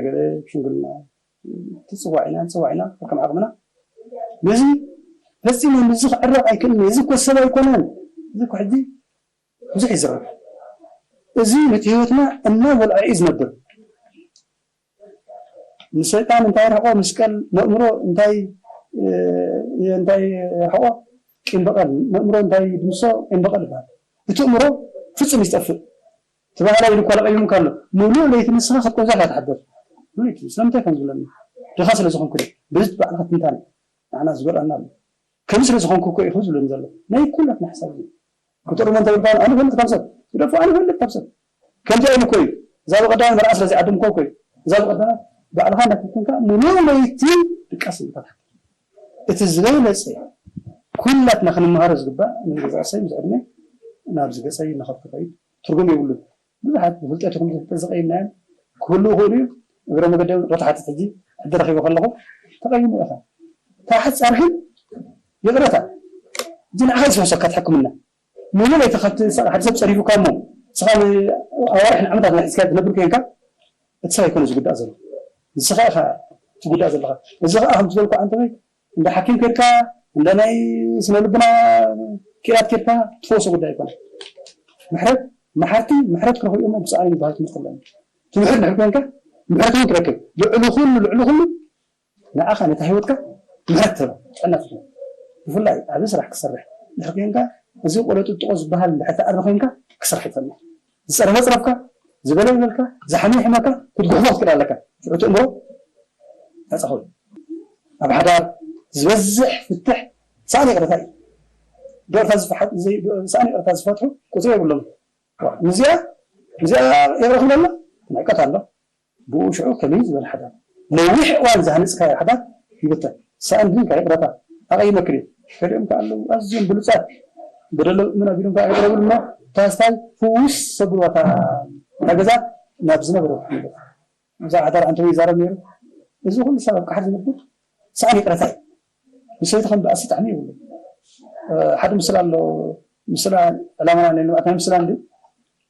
ገለ ሽምግልና ትፅዋዕ ኢና ንፅዋዕ ኢና ከም ዓቕምና። ነዚ ፈፂሙ ምስዚ ክዕረቕ ኣይክእልን። እዚ እኮ ሰብ ኣይኮነን። እዚ እኮ ሕጂ ብዙሕ ይዝረብ። እዚ ነቲ ህይወትና እናበልዐ እዩ ዝነብር። ንሰይጣን እንታይ ርሕቆ፣ መስቀል ነእምሮ እንታይ እንታይ ርሕቆ፣ ቂም በቐል ነእምሮ እንታይ ድምሶ፣ ቂም በቐል ይበሃል። እቲ እምሮ ፍጹም ይጠፍእ። ተባህላ ኢሉ እኳ ለቀዩም ካሎ፣ ሙሉእ ለይቲ ንስኻ ክትቆንዛ ኢኻ ትሓድር። ሙሉእ ለይቲ ስለምንታይ ከም ዝብለኒ፣ ድኻ ስለ ዝኾንኩ ድዩ? በዚ ባዕልኻ ትንታነ። ንዓና ዝበልዐና ኣሎ። ከምዚ ስለ ዝኾንኩ እኮ ኢኹ ዝብለኒ ዘሎ። ናይ ኩላትና ሓሳብ እዩ። ክጥርሞ እንተብልካ፣ ኣነ ፈልጥ ካብ ሰብ። ግደፎ፣ ኣነ ፈልጥ ካብ ሰብ። ከምዚ ኣይኑ እኮ እዩ። እዛ ብቐዳማይ መርዓ ስለ ዘይዓደምኮ እኮ እዩ። እዛ ብቐዳማይ ባዕልኻ እናተንተንካ፣ ሙሉእ ለይቲ ድቃስ እዩ። እቲ ዝበለጸ ኩላትና ክንመሃሮ ዝግባእ፣ ንገዛእ ርእሰይ ምስ ዕድመ ናብዚ ገጸይ እናኸፍኩ ከይድ ትርጉም የብሉን። ብዙሓት ብፍልጠት ይኹን ብዘይፍልጠት ዝቐየምናዮም ክህልዉ ይኽእሉ እዩ። እግረ መገደም ረታሓትት ሕጂ ሕጂ ረኺበ ከለኹ ተቐይሙ ኢኻ። እታ ሓጻር ግን ይቕረታ። እዚ ንዓኻ እዩ ዝፈሰካ እቲ ሕክምና። ሙሉ ለይቲ ካብቲ ሓደ ሰብ ጸሪፉካ እሞ ንስኻ ንኣዋርሕ ንዓመታት ናይ ሒዝካ ትነብር ኮይንካ እቲ ሰብ ኣይኮነ ዝጉዳእ ዘሎ። ንስኻ ኢኻ ትጉዳእ ዘለኻ። እዚ ኸኣ ከም ዝበልኩ ኣንተ ወይ እንዳ ሓኪም ከድካ እንዳ ናይ ስነ ልቡና ክኢላት ከድካ ትፈውሶ ጉዳይ ኣይኮነ። ምሕረት መሓርቲ ምሕረት ክረኽቡ እዮም ብሰኣን ዝበሃል ትምህርቲ ኣለና። ትምሕር ድሕር ኮይንካ ምሕረት እውን ትረክብ። ልዕሊ ኩሉ ልዕሊ ኩሉ ንዓኻ ነታ ህይወትካ ምሕረት ትህባ ጥዕና ትህባ። ብፍላይ ኣብ ስራሕ ክትሰርሕ ድሕር ኮይንካ እዚ ቆሎ ጥጥቆ ዝበሃል እንድሕር ትኣሪ ኮይንካ ክስራሕ ይፈና። ዝጸረፈ ጽረፍካ፣ ዝበለ ይበልካ፣ ዝሓመ ይሕመካ፣ ክትጉሕፎ ክትክእል ኣለካ። ሽዑ እቲ እምሮ ነጻ ኸውን። ኣብ ሓዳር ዝበዝሕ ፍትሕ ሳእኒ ይቕረታ እዩ። ዶ እታ ዝፈሓት-፣ ዘይ-፣ ዶ-፣ ሳእኒ ይቕረታ ዝፈትሑ ቁጽሪ የብሎም። ዋ፣ ንዚኣ፣ ንዚኣ ይቕረ ክብለላ ትንዕቀት ኣሎ። ብኡ ሽዑ ከመይ ዝበለ ሓዳር? ነዊሕ እዋን ዝሃነጽካዮ ሓዳር ይብተን። ሳእኒ ግን ካብ ይቕረታ ኣቐይመክን እየ። ገሊኦም ከኣ ኣለዉ ኣዝዮም ብሉጻት፣ በደሎም ምን ኣቢሎም ከኣ ይቕረ ይብሉ እሞ፣ እታ ስታይ ፍውስ ዘብልዋ እታ፣ እታ ገዛ ናብ ዝነበረ ክምለስ። ብዛዕባ ሓዳር ኣንቶኒ ይዛረብ ነይሩ። እዚ ኩሉ ሰብ ኣብ ቃሕር ዝነብር ሳእኒ ይቕረታ እዩ። ምስ ሰበይቲ ከም ባእሲ ጣዕሚ የብሉን። እ፣ ሓደ ምስላ ኣሎ፣ ምስላ ዕላማና ናይ ንብዓት ናይ ምስላ እንዲ፣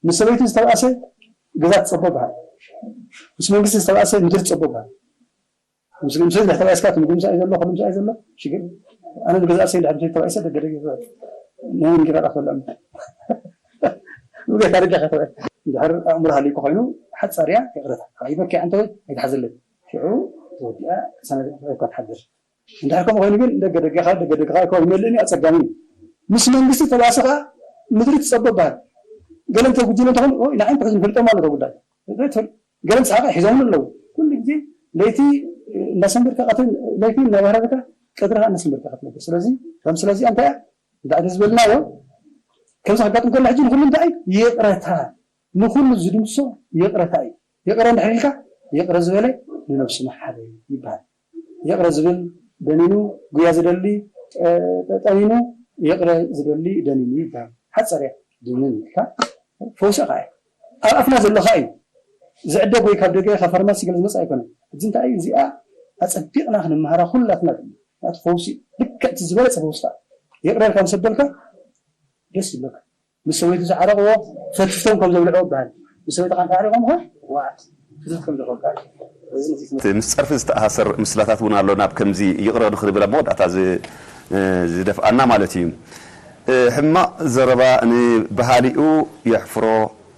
ምስ ሰበይቲ ዝተባእሰ ገዛ ትጸቦ በሃል። ምስ መንግስቲ ዝተባእሰ ምድሪ ትጸቦ በሃል። ምስ፣ ምስ ሰበይቲ ተባእስካ፣ እቲ ምግቢ ምሳይ ዘሎ፣ ከሉ ምሳይ ዘሎ፣ ሽግር። ኣነ ንገዛ ሰይ ድሕር ተባእሰ ደገ ደገ ይበሃል። ናይ እንጀራ ዳኽ በላም። ምግቢ ታሪክ ዳኻ ተባእሰ። እንድሕር ኣእምሮ ሃልዩካ ኮይኑ፣ ሓጻር እያ፣ ይቕረታ። ኣይበኪ ኣንተ ወይ ኣይትሓዘለይ። ሽዑ ተወዲኣ፣ ሰነድ እኳ ትሓድር። እንድሕር ከምኡ ኮይኑ ግን፣ ደገ ደገኻ፣ ደገ ደገኻ እኮ ይመልእን እዩ፣ ኣጸጋሚ እዩ። ምስ መንግስቲ ተባእሰ ኸኣ፣ ምድሪ ትጸበ በሃል። ገለ እንተ ጉጅለ እንተኾኑ፣ ኦይ፣ ንዓይ እንተ ሕዚ ንፈልጦም ኣሎ፣ እቶ ጉዳይ። ገለ ንስሓ ሒዞምን ኣለዉ። ኩሉ ግዜ ለይቲ እንዳሰንበድካ ቀትሪ፣ ለይቲ እናባህረርካ ቀትሪ ከዓ እናሰንበድካ ክትነብር። ስለዚ ከም ስለዚ እንታይ እያ እንታይ ዝበልናዮ ከምዚ ከጋጥም ከሎ ሕጂ ንኩሉ እንታይ እዩ ይቕረታ፣ ንኩሉ ዝድምሶ ይቕረታ እዩ። ይቕረ እንድሕር ኢልካ ይቕረ ዝበለ ንነብሱ መሓረ ይበሃል። ይቕረ ዝብል ደኒኑ፣ ጉያ ዝደሊ ጠ-፣ ጠኒኑ፣ ይቕረ ዝደሊ ደኒኑ ይበሃል። ሓፀር እያ። ድንን ኢልካ ፈውሲ ኸዓ እዩ። ኣብ ኣፍና ዘሎ ኸዓ እዩ። ዝዕደግ ወይ ካብ ደገ ካብ ፋርማሲ ገለ ዝመጽእ ኣይኮነን። እዚ እንታይ እዩ? እዚኣ ኣጸቢቕና ክንመሃራ ኩላትና ድማ። ምኽንያቱ ፈውሲ ልክዕ እቲ ዝበለጸ ፈውሲ ኸዓ። ይቕረ ኢልካ ምስ ኣበልካ ደስ ይብለካ። ምስ ሰበይቱ ዝዓረቕዎ ፈትፍቶም ከም ዘብልዕዎ ይበሃል። ምስ ሰበይትኻ እንተ ዓሪቖምኻ፣ ዋእ፣ ፍትፍት ከም ዘኾልካ። እዚ ነቲ ትምህርቲ ምስ ጸርፊ ዝተኣሳሰር ምስላታት እውን ኣሎ። ናብ ከምዚ ይቕረ ንኽንብል ኣብ መወዳእታ ዝ-፣ እ፣ ዝደፍኣና ማለት እዩ። እ፣ ሕማቕ ዘረባ ንበሃሊኡ የሕፍሮ፣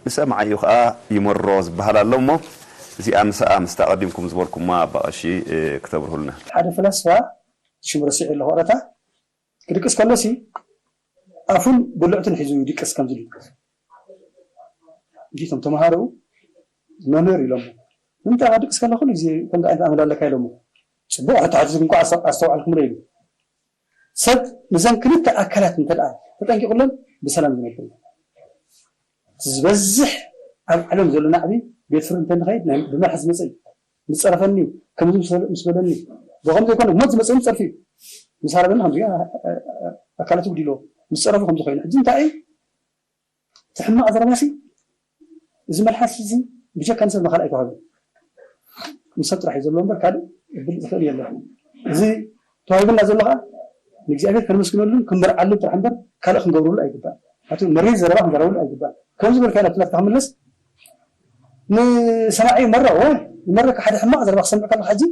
ንሰማዓዩ ኸኣ ይመሮ ዝበሃል ኣሎ እሞ፣ እዚኣ ምስኣ ምስታ ኣቐዲምኩም ዝበልኩማ ኣባ ቀሺ፣ እ፣ ክተብርሁልና። ሓደ ፈላስፋ ሽሙ ረሲዐ ኣለኹ፣ ኦረታ፣ ክድቅስ ከሎሲ ኣፉን ብልዕቱን ሒዙ ይድቅስ፣ ከምዚ ኢሉ ይድቅስ። እንዲቶም ተምሃሮኡ መምህር ኢሎሞ፣ "ንምንታይ ኢኻ ትድቅስ ከለኻ ኩሉ ግዜ ከምዚ ዓይነት ኣመል ኣለካ?" ኢሎሞ። ጽቡቕ ሕቶ ሓቲትኩም እኳ ኣስተ-፣ ኣስተውዓልኩምለ ኢሉ። ሰብ ነዘን ክልተ ኣካላት እንተ ደኣ ተጠንቂቑለን ብሰላም ዝነብር እዩ። እቲ ዝበዝሕ ኣብ ዓለም ዘሎ ናዕቢ ቤት ፍርዲ እንተ ንኸይድ ናይ ብመርሒ ዝመጸ እዩ። ምስ ጸረፈኒ፣ ከምዚ ምስ በለ-፣ ምስ በለኒ፣ ብኸምዚ ዘይኮነ ሞት ዝመጸ እውን ጸርፊ እዩ። ምስ ሃረመኒ ከምዚ፣ ኣ-፣ ኣ-፣ ኣ-፣ ኣካላቱ ጉዲሎ፣ ምስ ጸረፉ ከምዚ ኮይኑ። ሕጂ እንታይ እዩ? እቲ ሕማቕ ዘረባሲ፣ እዚ መልሓስ እዚ ብጀካ ንሰብ ንኻልእ ኣይተዋህበን። ንሰብ ጥራሕ እዩ ዘሎ እምበር ካልእ ክብል ዝኽእል የለን። እዚ ተዋሂቡና ዘሎ ኸዓ ንእግዚኣብሔር ከነመስግነሉን ክንበርዓሉን ጥራሕ እምበር ካልእ ክንገብረሉ ኣይግባእን። ኣቲ መሪር ዘረባ ክንዛረበሉ ኣይግባእን። ከምዚ በልካ ናብቲ ናትካ ክምለስ ንሰማዒ መረቕ ወይ ይመረካ። ሓደ ሕማቕ ዘረባ ክሰምዕ ከለካ ሕጂ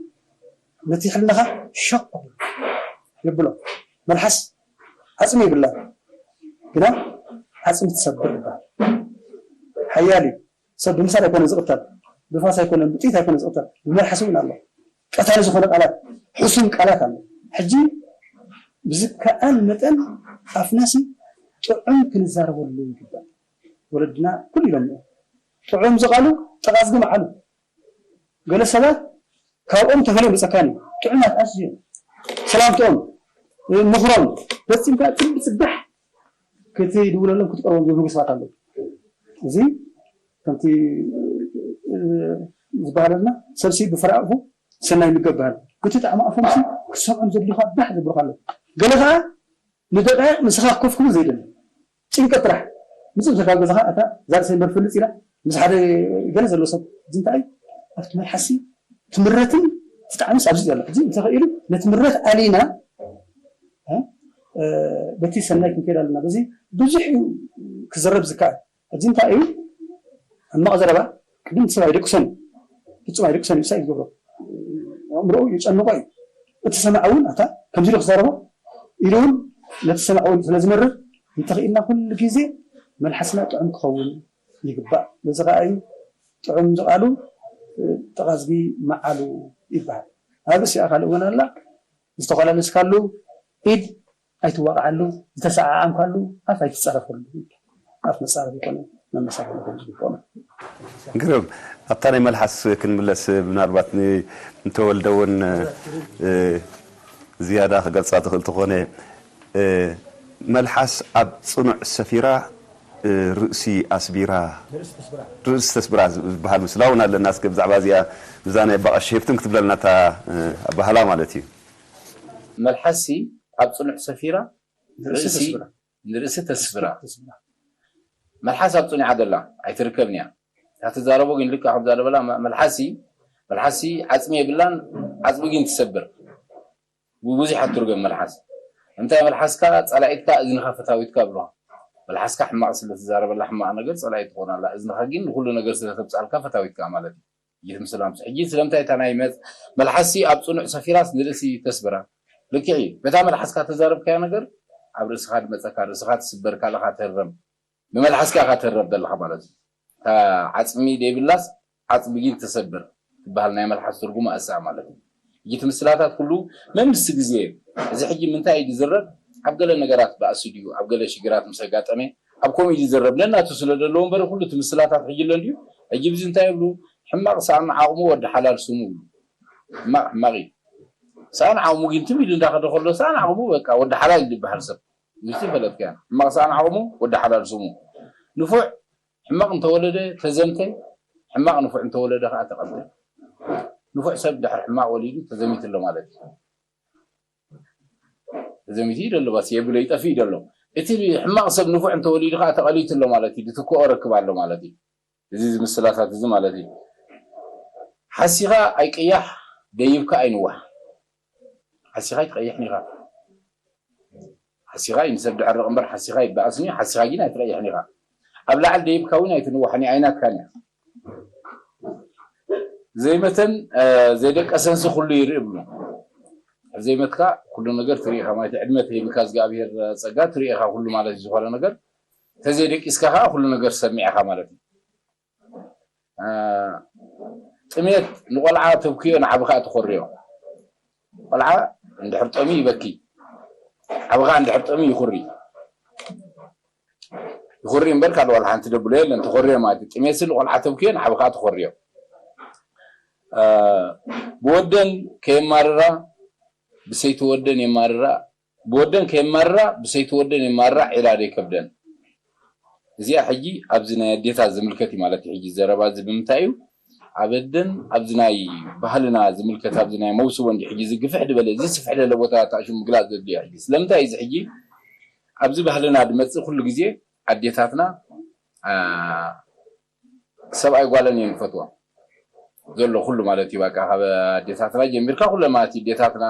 ነቲ ሕልናኻ ሸቕ የብሎ። መልሓስ ዓጽሚ የብላ ግና ዓጽሚ ትሰብር ይበሃል። ሓያል እዩ። ሰብ ብምሳል ኣይኮነ ዝቕተል፣ ብፋስ ኣይኮነ፣ ብጥይት ኣይኮነ ዝቕተል፣ ብመልሓስ እውን ኣሎ። ቀታሊ ዝኾነ ቃላት፣ ሕሱም ቃላት ኣሎ። ሕጂ ብዝከኣል መጠን ኣፍናሲ ጥዑም ክንዛረበሉ ይግባእ። ወለድና ኩሉ ኢሎም ጥዑም ዝቓሉ ጠቓዝጊ መዓሉ። ገለ ሰባት ካብኦም ተፈልዮም መፀካኒ ጥዑማት ኣዝዮም ሰላምትኦም ምኽሮም ፈፂምካ ፅቢ ፅባሕ ክትድውለሎም ክትቀርቦም ዝብህጉ ሰባት ኣለዉ። እዚ ከምቲ ዝበሃለልና ሰብሲ ብፍረ ኣፉ ሰናይ ምግብ በሃል። እቲ ጣዕሚ ኣፎምሲ ክሰምዖም ዘድልዩካ ባሕ ዘብሉካ ኣለዉ። ገለ ከዓ ንደቃይቕ ንስኻ ኮፍ ክብል ዘይደሊ ጭንቀት ጥራሕ ምፅእ ተካ ገዛኻ እታ ዛር ሰንበር ፍልፅ ኢላ ምስ ሓደ ገለ ዘሎ ሰብ እዚ እንታይ ኣብቲ መልሓሲ ትምረትን ትጣዕምስ ኣብዚ ዘሎ ሕጂ እንተኽኢሉ ነቲ ምረት ኣሊና በቲ ሰናይ ክንከይድ ኣለና። በዚ ብዙሕ እዩ ክዝረብ ዝከኣል። ሕጂ እንታይ እዩ ሕማቕ ዘረባ ቅድም ሰብ ኣይደቅሶን ፍጹም ኣይደቅሶን እዩ። እንታይ ዝገብሮ ኣእምሮኡ ይጨንቆ እዩ። እቲ ሰማዕ እውን ኣታ ከምዚ ኢሉ ክዛረቦ ኢሉ እውን ነቲ ሰማዕ እውን ስለ ዝመርር እንተኽኢልና ኩሉ ግዜ መልሓስና ጥዑም ክኸውን ይግባእ። በዚ ከዓ እዩ ጥዑም ዝቓሉ ጠቓዝጊ መዓሉ ይበሃል። ኣብ ርእሲኣ ካልእ እውን ኣላ ዝተኾላለስካሉ ኢድ ኣይትዋቕዓሉ፣ ዝተሰዓዓምካሉ ኣፍ ኣይትጻረፈሉ። ኣፍ መጻረፍ ይኮነ መመሳፈሪ ከም ዝግብኦ። ግርም። ኣብታ ናይ መልሓስ ክንምለስ ምናልባት ን- ንተወልደ እውን ዝያዳ ክገልጻ ትኽእል ተኾነ መልሓስ ኣብ ጽኑዕ ሰፊራ ርእሲ ኣስቢራ ርእሲ ተስብራ ዝበሃል ምስላ እውን ኣለና። እስከ ብዛዕባ እዚኣ ብዛ ናይ ኣባቐሽ ሄፍትን ክትብለልና እታ ኣባህላ ማለት እዩ። መልሓሲ ኣብ ጽኑዕ ሰፊራ ርእሲ ንርእሲ ተስብራ። መልሓስ ኣብ ጽኑዓ ደላ ኣይትርከብን እያ። እታ ትዛረቦ ግን ልክዕ ከምዛ ደበላ መ- መልሓሲ መልሓሲ ዓጽሚ የብላን። ዓጽሚ ግን ትሰብር። ብብዙሕ ኣትርገም መልሓስ። እንታይ መልሓስካ ጸላኢትካ እዝንኻ ፈታዊትካ ብሎ። መልሓስካ ሕማቕ ስለ ትዛረበላ ሕማቕ ነገር ጸላኢት ትኾናላ። እዝንኻ ግን ንኹሉ ነገር ስለ ተብጻልካ ፈታዊትካ ማለት እዩ። ይትምስላምስ ሕጂ ስለምንታይ እታ ናይ መጽ- መልሓሲ ኣብ ጽኑዕ ሰፊራስ ንርእሲ ተስብራ ልክዕ እዩ። በታ መልሓስካ ተዛረብካያ ነገር ኣብ ርእስኻ ድመጸካ ርእስኻ ትስበር ካልእኻ ትህረም ብመልሓስካ ኢኻ ትህረም ዘለኻ ማለት እዩ። እታ ዓጽሚ ደይብላስ ዓጽሚ ግን ትሰብር ትበሃል ናይ መልሓስ ትርጉማ እሳ ማለት እዩ። ሕጂ እቲ ምስላታት ኩሉ መምስ ግዜ እዚ ሕጂ ምንታይ እዩ ዝዝረብ ኣብ ገለ ነገራት በኣሲ ድዩ ኣብ ገለ ሽግራት ምስ ኣጋጠመ ኣብ ከምኡ እዩ ዝዝረብ ነናቱ ስለ ዘለዎ እምበር ኩሉ እቲ ምስላታት ሕጂ ኣሎ እንድዩ ሕጂ ብዚ እንታይ ይብሉ ሕማቕ ሰኣን ዓቕሙ ወዲ ሓላል ስሙ ይብሉ ሕማቕ ሕማቕ እዩ ሰኣን ዓቕሙ ግን ትም ኢሉ እንዳኸደ ከሎ ሰኣን ዓቕሙ በቃ ወዲ ሓላል ዝበሃል ሰብ ምስቲ ፈለጥካ ሕማቕ ሰኣን ዓቕሙ ወዲ ሓላል ስሙ ንፉዕ ሕማቕ እንተወለደ ተዘምተ ሕማቕ ንፉዕ እንተወለደ ከዓ ተቐምተ ንፉዕ ሰብ ድሕር ሕማቕ ወሊዱ ተዘሚቱ ኣሎ ማለት እዩ ተዘሚቱ እዩ ደሎ ባስ የብሎ ይጠፍእ እዩ ደሎ እቲ ሕማቕ ሰብ ንፉዕ እንተወሊዱ ከዓ ተቐሊቱ ኣሎ ማለት እዩ ድትክኦ ረክብ ኣሎ ማለት እዩ እዚ ምስላታት እዚ ማለት እዩ ሓሲኻ ኣይቅያሕ ደይብካ ኣይንዋሕ ሓሲኻ ኣይትቐይሕን ኢኻ ሓሲኻ እዩ ንሰብ ድዕረቕ እምበር ሓሲኻ ይበኣስን እዩ ሓሲኻ ግን ኣይትቐይሕን ኢኻ ኣብ ላዕሊ ደይብካ እውን ኣይትንዋሕን እዩ ኣይናትካን እያ ዘይመተን ዘይደቀሰንሲ ኩሉ ይርኢ ብሉ ኣብ ዘይመትካ ኩሉ ነገር ትርኢ ኢኻ ማለት ዕድመ ተሂብካ እግዚኣብሄር ፀጋ ትርኢ ኢኻ ኩሉ ማለት ዝኾነ ነገር ተዘይደቂስካ ከዓ ኩሉ ነገር ሰሚዕ ኢኻ ማለት እዩ ጥሜት ንቆልዓ ተብክዮ ንዓቢ ከዓ ትኾርዮ ቆልዓ እንድሕር ጠሚ ይበኪ ዓቢ ከዓ እንድሕር ጠሚ ይኹሪ ይኹሪ እምበር ካልእ ዋላ ሓንቲ ደብሎ የለን ተኾርዮ ማለት እዩ ጥሜት ንቆልዓ ተብክዮ ንዓቢ ከዓ ትኾርዮ ብወደን ከየማርራ ብሰይቲ ወደን የማርራ ብወደን ከየማርራ ብሰይቲ ወደን የማርራ ዒላ ደይከብደን እዚኣ ሕጂ ኣብዚ ናይ ኣዴታት ዝምልከት እዩ ማለት እዩ ሕጂ ዘረባ እዚ ብምንታይ እዩ ኣብ ኣደን ኣብዚ ናይ ባህልና ዝምልከት ኣብዚ ናይ መውስቦ እንዲ ሕጂ እዚ ግፍሕ ዝበለ እዚ ስፍሕ ዝበለ ቦታ ታእሹ ምግላፅ ዘድልዮ ሕጂ ስለምንታይ እዚ ሕጂ ኣብዚ ባህልና ድመፅእ ኩሉ ግዜ ኣዴታትና ሰብኣይ ጓለን እየን ዝፈትዋ ዘሎ ኩሉ ማለት እዩ በቃ ካብ ኣዴታትና ጀሚርካ ኩለ ማለት እዩ ኣዴታትና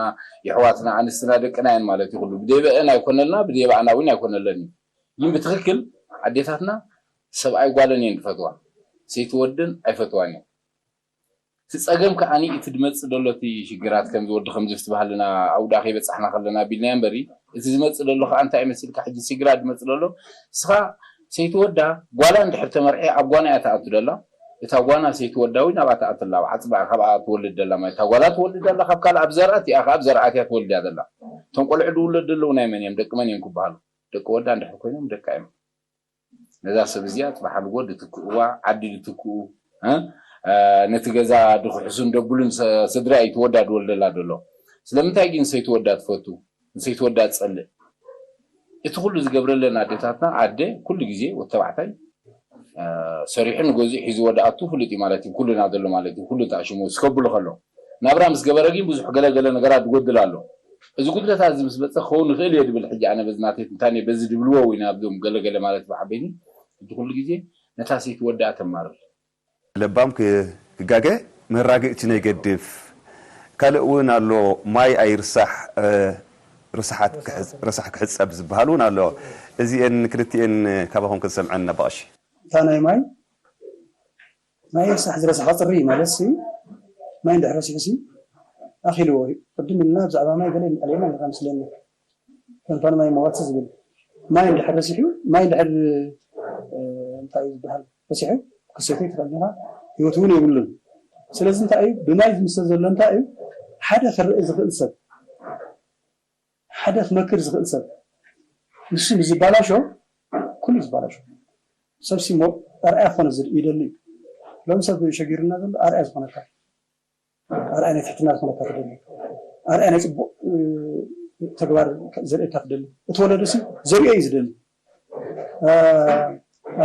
የሕዋትና ኣንስትና ደቅና እየን ማለት እዩ ኩሉ ብደበአን ኣይኮነልና ብደበኣና እውን ኣይኮነለን እዩ ግን ብትክክል ኣዴታትና ሰብኣይ ጓለን እየን ዝፈትዋ ሰይቲ ወደን ኣይፈትዋን እዮም እቲ ጸገም ከዓኒ እቲ ዝመጽእ ዘሎ እቲ ሽግራት ከምዚ ወዲ ከምዚ ዝብሃልና ኣብኡ ደኣ ከይበጻሕና ከለና ኣቢልናዮ እምበሪ፣ እቲ ዝመጽእ ዘሎ ከኣ እንታይ መሲልካ ሕጂ ሽግራት ዝመጽእ ዘሎ ንስኻ ሰይቲ ወዳ ጓላ እንድሕር ተመርዒ ኣብ ጓና እያ ትኣቱ ደላ። እታ ጓና ሰይቲ ወዳ እውን ኣብኣ ትኣቱ ኣላ፣ ኣብ ዓጽባ እያ ካብኣ ትወልድ ደላ ማለት እታ ጓላ ትወልድ ኣላ ካብ ካልእ ኣብ ዘርኣት እያ ከኣ ኣብ ዘርኣት እያ ትወልድ እያ ደላ። እቶም ቆልዑ ዝውለዱ ዘለዉ ናይ መን እዮም ደቂ መን እዮም ክበሃሉ ደቂ ወዳ እንድሕር ኮይኖም ደቃ እዮም። ነዛ ሰብ እዚኣ ጽባሕ ንጎ ድትክእዋ ዓዲ ድትክኡ እ ነቲ ገዛ ድክሕሱን ደብሉን ስድራ እዩ ትወዳ ድወልደላ ደሎ። ስለምንታይ ግን ንሰይቲ ወዳ ትፈቱ ንሰይቲ ወዳ ትጸልእ? እቲ ኩሉ ዝገብረለን ኣዴታትና ኣደ ኩሉ ግዜ ወተባዕታይ ሰሪሑ ንገዝኡ ሒዝዎ ድኣቱ ፍሉጥ እዩ ማለት እዩ። ኩሉና ዘሎ ማለት እዩ። ኩሉ ተኣሽሙ ስከብሉ ከሎ ናብራ ምስ ገበረ ግን ብዙሕ ገለገለ ነገራት ዝጎድል ኣሎ። እዚ ጉድለታት እዚ ምስ መፀ ክኸውን ይኽእል እየ ድብል ሕጂ ኣነ በዚ ናተይ ትንታኔ በዚ ድብልዎ ወይ ናብዞም ገለገለ ማለት ብዓበይቲ እቲ ኩሉ ግዜ ነታ ሰይቲ ወድኣ ተማርር። ለባም ክጋገ መራግእቲ ነይገድፍ። ካልእ እውን ኣሎ ማይ ኣይርሳሕ ረሳሕ ክሕፀብ ዝበሃል እውን ኣሎ። እዚኤን ክልቲኤን ካባኹም ክንሰምዐን ነባቕሺ። እታ ናይ ማይ ማይ ረሳሕ ዝረሳሕ ክፅሪ ማለት ሲ ማይ እንድሕር ረሲሑ ሲ ኣኺልዎ እዩ። ቅድም ኢልና ብዛዕባ ማይ ገለ ኣልዒልና ኣለና መስለኒ። ፈንፋን ማይ መዋቲ ዝብል ማይ እንድሕር ረሲሑ ማይ እንድሕር እንታይ እዩ ዝበሃል ረሲሑ ክሰትዮ ይኽእል ኢኻ። ህይወት እውን የብሉን። ስለዚ እንታይ እዩ ብማይ ዝምሰል ዘሎ እንታይ እዩ ሓደ ክርኢ ዝኽእል ሰብ ሓደ ክመክር ዝኽእል ሰብ ንሱ ንዝባላሾ ኩሉ ዝባላሾ ሰብ ሲ ኣርኣያ ክኾነ ይደሊ እዩ። ሎም ሰብ ሸጊርና ዘሎ ኣርኣያ ዝኾነካ ኣርኣያ ናይ ትሕትና ዝኾነካ ትደሊ ኣርኣያ ናይ ፅቡቕ ተግባር ዘርእየካ ትደሊ እቲ ወለዶ ሲ ዘርእዮ እዩ ዝደሊ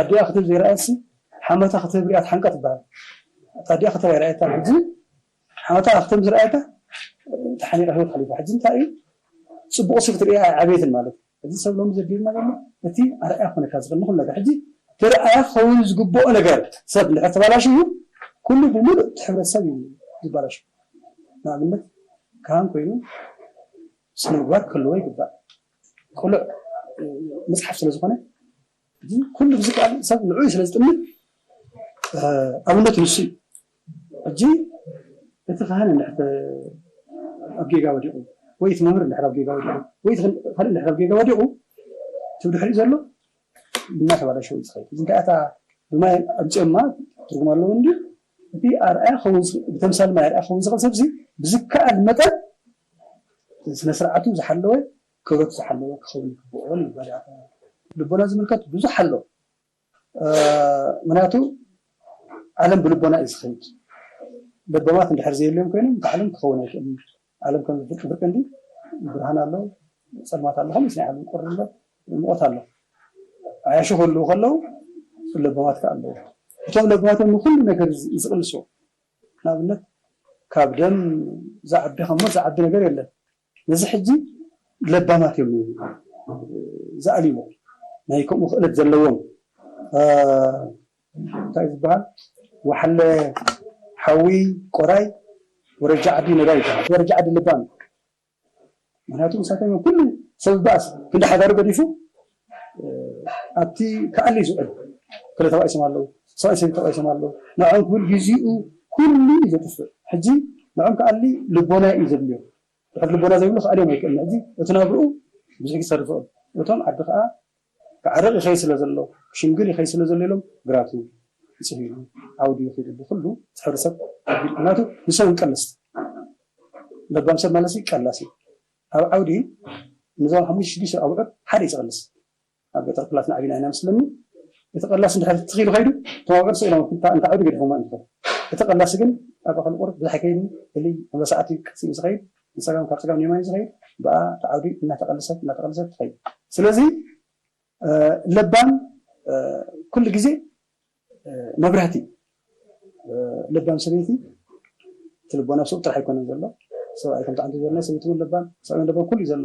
ኣዲኣ ክትህብ ዘይረኣየት ሲ ሓመታ ክትህብ ሪኣ ትሓንቀ ትበሃል ኣዲኣ ክትህብ ኣይረኣየታ ሕጂ ሓመታ ክትህብ ዝረኣየታ ተሓኒቃ ህይወት ሓሊፋ ሕጂ እንታይ እዩ ፅቡቕ ሲ ክትርእያ ኣይዓበየትን ማለት እዩ ሕጂ ሰብ ሎሚ ዘድልየና ዘሎ እቲ ኣርኣያ ክኾነካ ዝኽእል ንኹሉ ነገር ሕጂ እቲ ኣርኣያ ክኸውን ዝግብኦ ነገር ሰብ እንድሕር ተባላሽዩ ኩሉ ብምሉእ እቲ ሕብረተሰብ እዩ ዝባላሽ ንኣብነት ካህን ኮይኑ ስነ ምግባር ክህልዎ ይግባእ ቁሉዕ መፅሓፍ ስለ ዝኾነ ኩሉ ብዝከኣል ሰብ ንዕኡ ስለ ዝጥምት ኣብነቱ ንሱ እዩ ሕጂ እቲ ካህን እንድሕር ኣብ ጌጋ ወዲቑ ወይ እቲ መምህር እንድሕር ኣብ ጌጋ ወዲቑ ወይ ካልእ እንድሕር ኣብ ጌጋ ወዲቑ እቲ ብድሕሪኡ ዘሎ እናተባላሸወ እዩ ዝኸይድ እዚ እንታይ ኣታ ብማይ ኣምፅኦማ ትርጉም ኣለዎ እንዲ እቲ ኣርኣያ ክኸውን ብተምሳል ማይ ኣርኣያ ክኸውን ዝኽእል ሰብሲ ብዝከኣል መጠን ስነ ስርዓቱ ዝሓለወ ክብረቱ ዝሓለወ ክኸውን ይግብኦ ይባል ልቦና ዝምልከት ብዙሕ ኣሎ ምክንያቱ ዓለም ብልቦና እዩ ዝኸይድ ለቦማት እንድሕር ዘየልዮም ኮይኖም እቲ ዓለም ክኸውን ኣይክእልን ዓለም ከም ዝፍርቂ ፍርቂ እንዲ ብርሃን ኣሎ ፀልማት ኣሎ ከምስ ናይ ዓለም ቁሪ ኣሎ ሙቐት ኣሎ ዓያሹ ክህልው ከለዉ ለቦማት ከዓ ኣለዉ እቶም ለቦማቶም ንኩሉ ነገር ዝቕልስዎ ንኣብነት ካብ ደም ዝዓቢ ከሞ ዝዓቢ ነገር የለን ነዚ ሕጂ ለባማት እዮም ዝኣልይዎ ናይ ከምኡ ክእለት ዘለዎም እንታይ ዝበሃል ወሓለ ሓዊ ቆራይ ወረጃ ዓዲ ነዳይ ይበሃል ወረጃ ዓዲ ለባም ምክንያቱ ንሳቶም ኩሉ ሰብ በኣስ ክንዲ ሓዳሩ ገዲፉ ኣብቲ ክኣሊ ዝውዕል ክለ ተባኢሶም ኣለዉ ሰብኣይ ሰብ ተባኢሶም ኣለዉ ንዕኦም ክብል ግዜኡ ኩሉ እዩ ዘጥፍእ ሕጂ ንዕኦም ክኣሊ ልቦና እዩ ዘድልዮ ድሕር ልቦና ዘይብሉ ክኣልዮም ኣይክእልን ሕጂ እቲ ናብርኡ ብዙሕ ክሰርፍ ይኽእል እቶም ዓዲ ከዓ ክዓርቕ ይኸይ ስለ ዘሎ ክሽምግል ይኸይ ስለ ዘሎ ኢሎም ግራቱ ይፅህዩ ዓውዲ ይኽይድሉ ኩሉ እቲ ሕብረተሰብ ኣቢሉ ምክንያቱ ንሶም ቀለስቲ ለባም ሰብ ማለት ቀላሲ ኣብ ዓውዲ ንዞም ሓሙሽተ ሽዱሽተ ኣውዕር ሓደ እዩ ዝቐልስ ኣብ ገጠር ኩላትና ዓቢና ኢና መስለኒ እቲ ቀላሲ እንድሕር ትኺሉ ከይዱ እቶም ኣውዕር ስኢሎም እንተ ዓውዲ ገዲፎማ እንትኾን እቲ ቀላሲ ግን ኣብ ኣኸል ቁርብ ብዙሕ ከይዱ እሊ መበሳዕቲ ቀሲሉ ዝኸይድ ንፀጋም ካብ ፀጋም ንየማን ዝኸይድ ብኣ ተዓውዲ እናተቐልሰት እናተቐልሰት ትኸይድ ስለዚ ለባም ኩሉ ግዜ መብራህቲ ለባም ሰበይቲ እቲ ልቦና ኣብ ሰብኡት ጥራሕ ኣይኮነን ዘሎ ሰብኣይ ከምቲ ዓንተ ዝበልና ሰበይቲ እውን ለባም ሰብኣይ ለባም ኩሉ እዩ ዘሎ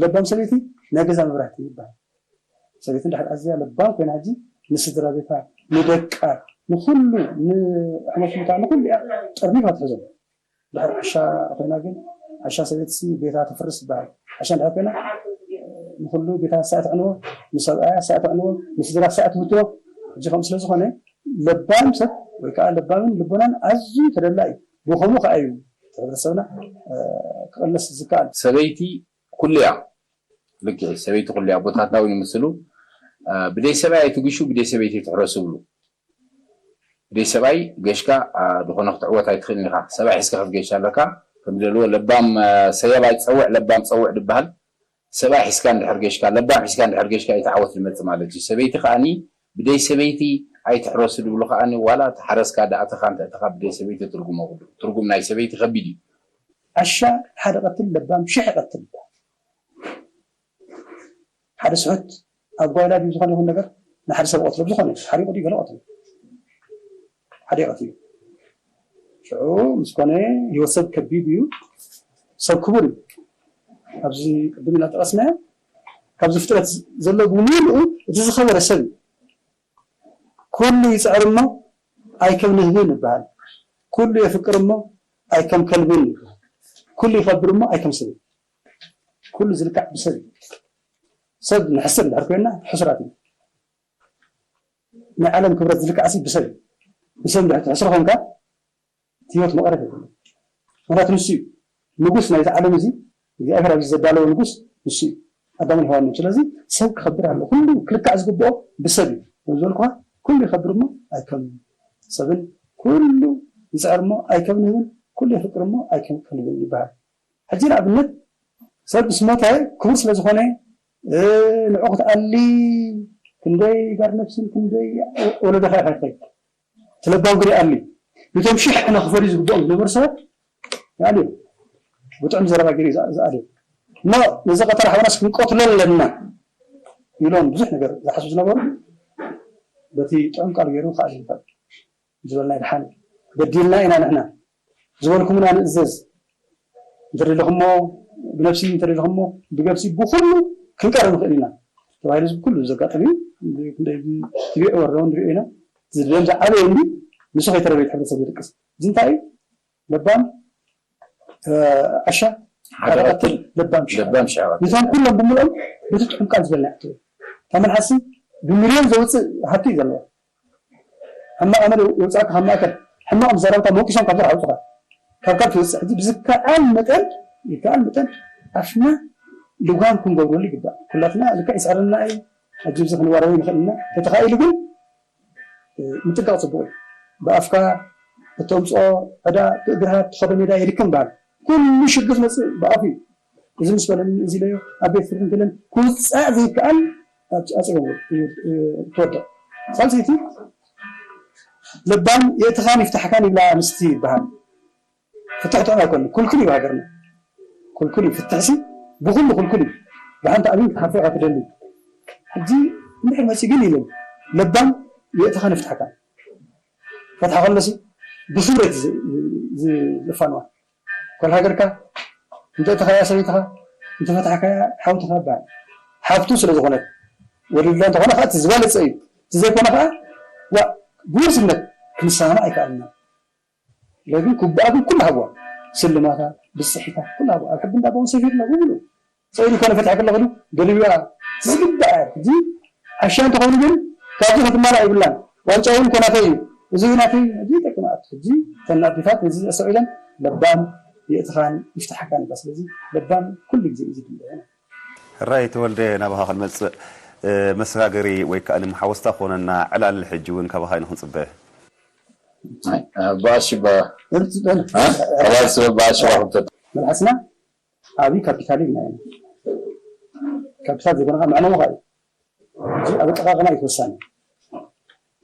ለባም ሰበይቲ ናይ ገዛ መብራህቲ ይበሃል ሰበይቲ እንድሕር ኣዝያ ለባም ኮይና ሕጂ ንስድራ ቤታ ንደቃ ንኩሉ ንሕመት ቦታ ንኩሉ እያ ጠርኒፋ ትሕዞም ድሕር ዓሻ ኮይና ግን ዓሻ ሰበይትሲ ቤታ ተፍርስ ይበሃል ዓሻ እንድሕር ኮይና ንኩሉ ቤታ ሳእ ተዕንዎ ንሰብኣያ ሳእ ተዕንዎ ንስድራ ሳእ ትብትዎ ሕጂ ከምኡ ስለ ዝኾነ ለባም ሰብ ወይ ከዓ ለባምን ልቦናን ኣዝዩ ተደላ እዩ ብኸምኡ ከዓ እዩ ሕብረተሰብና ክቕለስ ዝከኣል። ሰበይቲ ኩሉ እያ። ልክዕ፣ ሰበይቲ ኩሉ እያ። ኣቦታትና እውን ይምስሉ፣ ብደይ ሰብኣይ ኣይትግሹ፣ ብደይ ሰበይቲ ኣይትሕረሱ ይብሉ። ብደይ ሰብኣይ ገሽካ ዝኾነ ክትዕወት ኣይትኽእልን ኢኻ። ሰብኣይ ሒዝካ ክትገሽ ኣለካ። ከምዝበልዎ ለባም ሰየብ ኣይትፀውዕ፣ ለባም ፀውዕ ድበሃል። ሰብኣይ ሒዝካ እንድሕር ገሽካ፣ ለባም ሒዝካ እንድሕር ገሽካ፣ እዩ ተዓወት ዝመጽእ ማለት እዩ። ሰበይቲ ከኣኒ ብደይ ሰበይቲ ኣይትሕረሱ ድብሉ ከኣኒ፣ ዋላ ተሓረስካ፣ ዳእተኻ እንተእተኻ፣ ብደይ ሰበይቲ ትርጉም የብሉ። ትርጉም ናይ ሰበይቲ ከቢድ እዩ። ዓሻ ሓደ ቀትል፣ ለባም ሽሕ ቀትል። ሓደ ስሑት ኣብ ጓይላ ድዩ ዝኾነ ይኹን ነገር ንሓደ ሰብ ቀትሎ ብዝኾነ ሓሪቑ ድዩ ገለ ቀትሎ ሓደ ቀትሉ። ሽዑ ምስ ኮነ ህይወት ሰብ ከቢድ እዩ። ሰብ ክቡር እዩ። ኣብዚ ቅድም ኢና ጠቐስናዮ። ካብዚ ፍጥረት ዘሎ ብምሉኡ እቲ ዝኸበረ ሰብ እዩ። ኩሉ ይፅዕር እሞ ኣይከም ንህብን ይበሃል። ኩሉ የፍቅር እሞ ኣይከም ከልብን ይበሃል። ኩሉ ይኸብር እሞ ኣይከም ሰብን። ኩሉ ዝልካዕ ብሰብ እዩ። ሰብ ንሕስር እንድሕር ኮይና ሕሱራት እዩ። ናይ ዓለም ክብረት ዝልካዕሲ ብሰብ እዩ። ብሰብ እንድሕር ትሕስር ኮንካ እቲ ህይወት መቐረት የብሉን። ምክንያቱ ንሱ እዩ ንጉስ ናይዚ ዓለም እዚ። እግዚኣብሔር ኣብዚ ዘዳለወ ንጉስ ንሱ እዩ። ኣዳምን ሔዋንን። ስለዚ ሰብ ክኸብር ኣሎ። ኩሉ ክልካዕ ዝግብኦ ብሰብ እዩ። ከም ዝበልኩኻ ኩሉ ይኸብር እሞ ኣይከም ሰብን፣ ኩሉ ይፅዕር እሞ ኣይከም ንህብን፣ ኩሉ የፍቅር እሞ ኣይከም ከልብን ይበሃል። ሕጂ ንኣብነት ሰብ ምስ ሞተ ክቡር ስለ ዝኾነ ንዑ ክትኣሊ ክንደይ ጋር ነብስን ክንደይ ወለዶኻ ኢኻ ትኸይድ። እቲ ለባም ግን ይኣሊ። ነቶም ሽሕ ዕነ ክፈድዩ ዝግብኦም ዝነበሩ ሰባት ይኣልዮም። ብጥዑም ዘረባ ገይሩ እዩ ዝኣ- ዝኣልዮም። እሞ ነዚ ቀተል ሓውናስ ክንቀትሎ ኣለና ኢሎም ብዙሕ ነገር ዝሓስቡ ዝነበሩ በቲ ጥዑም ቃል ገይሩ ክኣሊ ይኽእል። ዝበልና ይድሓን። በዲልና ኢና ንሕና። ዝበልኩምና ንእዘዝ። እንተደለኹሞ ብነብሲ፣ እንተደለኹሞ ብገብሲ፣ ብኹሉ ክንቀርብ ንኽእል ኢና ተባሂሉ እዚ ኩሉ ዘጋጠመ እዩ። ክንደይ ትቢዕ ወረዶ ንሪኦ ኢና። ዝደም ዝዓበየ እንዲ ንሱ ከይተረበየ ሕብረተሰብ ዝድቅስ። እዚ እንታይ እዩ? ለባም ዓሻ ሓደ ቀትል፣ ለባም ሽሕ። ለባም ሽሕ ቀትል። ነቶም ኩሎም ብምልኦም በቲ ጥዑም ቃል ዝበልና ይኣትዎ። እታ መልሓሲ ብሚልዮን ዘውፅእ ሃብቲ እዩ ዘለዋ። ሕማቕ ኣመል የውፅኣካ ካብ ማእከል። ሕማቕ ምስ ዘረብካ መወቂሶም ካብ ስራሕ ኣውፅኻ። ካብ ካብ ትወፅእ። ሕጂ ብዝከኣል መጠን፣ ይከኣል መጠን ኣፍና ልጓም ክንገብረሉ ይግባእ። ኩላትና ልክዕ ይስዕረና እዩ። ሕጂ ብዚ ክንዋረብ ንኽእል ኢና። ተተኻኢሉ ግን ምጥንቃቕ ፅቡቕ እዩ። ብኣፍካ እተምፅኦ ዕዳ ብእግርኻ ትኸዶ ሜዳ የድክም በሃል። ኩሉ ሽግር ዝመፅእ ብኣፉ እዩ። እዚ ምስ በለኒ እዚ ኢለዮ ኣብ ቤት ፍርዲ እንክለን ክውፃእ ዘይከኣል ኣፅዮም ትወድቕ። ሳልሰይቲ ለባም የእትኻን ይፍታሕካን ይብላ ኣንስቲ ይበሃል። ፍትሕ ጥዑም ኣይኮነ ክልክል እዩ ሃገርና። ክልክል እዩ ፍትሕሲ ብኩሉ ክልክል እዩ። ብሓንቲ ኣሚን ክትሓፍር ኢኻ ትደሊ። ሕጂ እንድሕር መፂ ግን ኢለን ለባም የእትኻን ይፍታሕካን ፈትሓ ከሎሲ ብክብረት ዝፋንዋ ኮል ሃገርካ እንተ እተኻያ ሰበይትኻ እንተ ፈታሕካያ ሓውትኻ ይበሃል። ሓፍቱ ስለ ዝኾነት ወሊድላ እንተኾነ ከዓ እቲ ዝበለፀ እዩ። እቲ ዘይኮነ ከዓ ዋ ብውርስነት ክንሰማማዕ ኣይከኣልና። ስለዚ ኩባኣ ግን ኩሉ ሃብዋ ስልማታ ብፅሒታ ኩሉ ሃብዋ ኣብ ሕጊ እንዳቦን ሰፊርና ብምሉ ሰኢሉ ኮነ ፈትሐ ከለኹ ገሊብያ ዝግባእ ሕጂ ዓሻ እንተኾይኑ ግን ካብዚ ክትማላእ ይብላን ዋንጫ እውን ኮናተይ እዩ እዚ ናተይ ሕጂ ይጠቅም ኣት ሕጂ ተናዲታት ነዚ ኣስተውዒለን ለባም የእትኻን ይፍትሓካን እባ ስለዚ ለባም ኩሉ ግዜ እዩ ዝድለ ሕራይ ተወልደ ናባኻ ክንመፅእ መሰጋገሪ ወይ ከዓ ንምሓወስታ ክኾነና ዕላል ሕጂ እውን ካባኻ ኢና ክንፅበ ባሽባ ባሽባ መልሓስና ዓብዪ ካፒታል እዩ ናይ ካፒታል ዘይኮነ ከዓ መዕነዊ ከዓ እዩ እዚ ኣብ ኣጠቃቀማ እዩ ተወሳኒ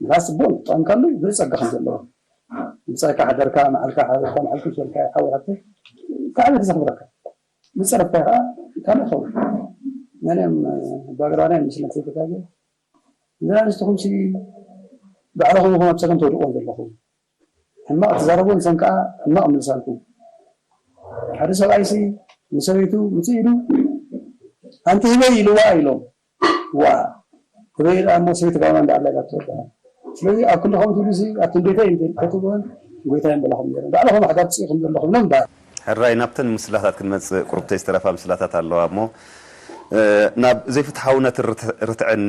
ንፋስ ፅቡቅ ንጥቅም ካሉ ብዙሕ ፀጋ ከም ዘለዎ ምሳይ ካሓደርካ መዓልካ ሓደርካ መዓልኩም ዝበልካ ሓወይ ሓብተይ ካዕበ ተዘኽብረካ ዝፀረፍካ ከዓ ካልእ ኸውን መንም ባግራና ይመስለን ዘይተጋገ እዛ ኣንስትኹም ሲ ባዕልኹም ኢኹም ኣብ ፀገም ተውድቅዎም ዘለኹም ሕማቕ ትዛረቡ ንሰን ከዓ ሕማቕ ምልሳልኩም ሓደ ሰብኣይ ሲ ንሰበይቱ ምፅእ ኢሉ ኣንቲ ህበይ ኢልዋ ኢሎም ዋ ህበይ ኢላ እሞ ሰበይቲ ጋማ እንዳኣላ ኢላ ትወድኣ ስለዚ ኣብ ክንዲ ከምኡ ትብሉ ሲ ኣቲ እንዴታይ እንዴ ተትብሉን ጎይታይ ምበላኹም ነይሩ ባዕልኹም ኣሕጋር ፅኢኹም ዘለኹም ሎም በሃል ሕራይ ናብተን ምስላታት ክንመፅእ ቁርብተይ ዝተረፋ ምስላታት ኣለዋ እሞ ናብ ዘይፍትሓውነት ርትዕን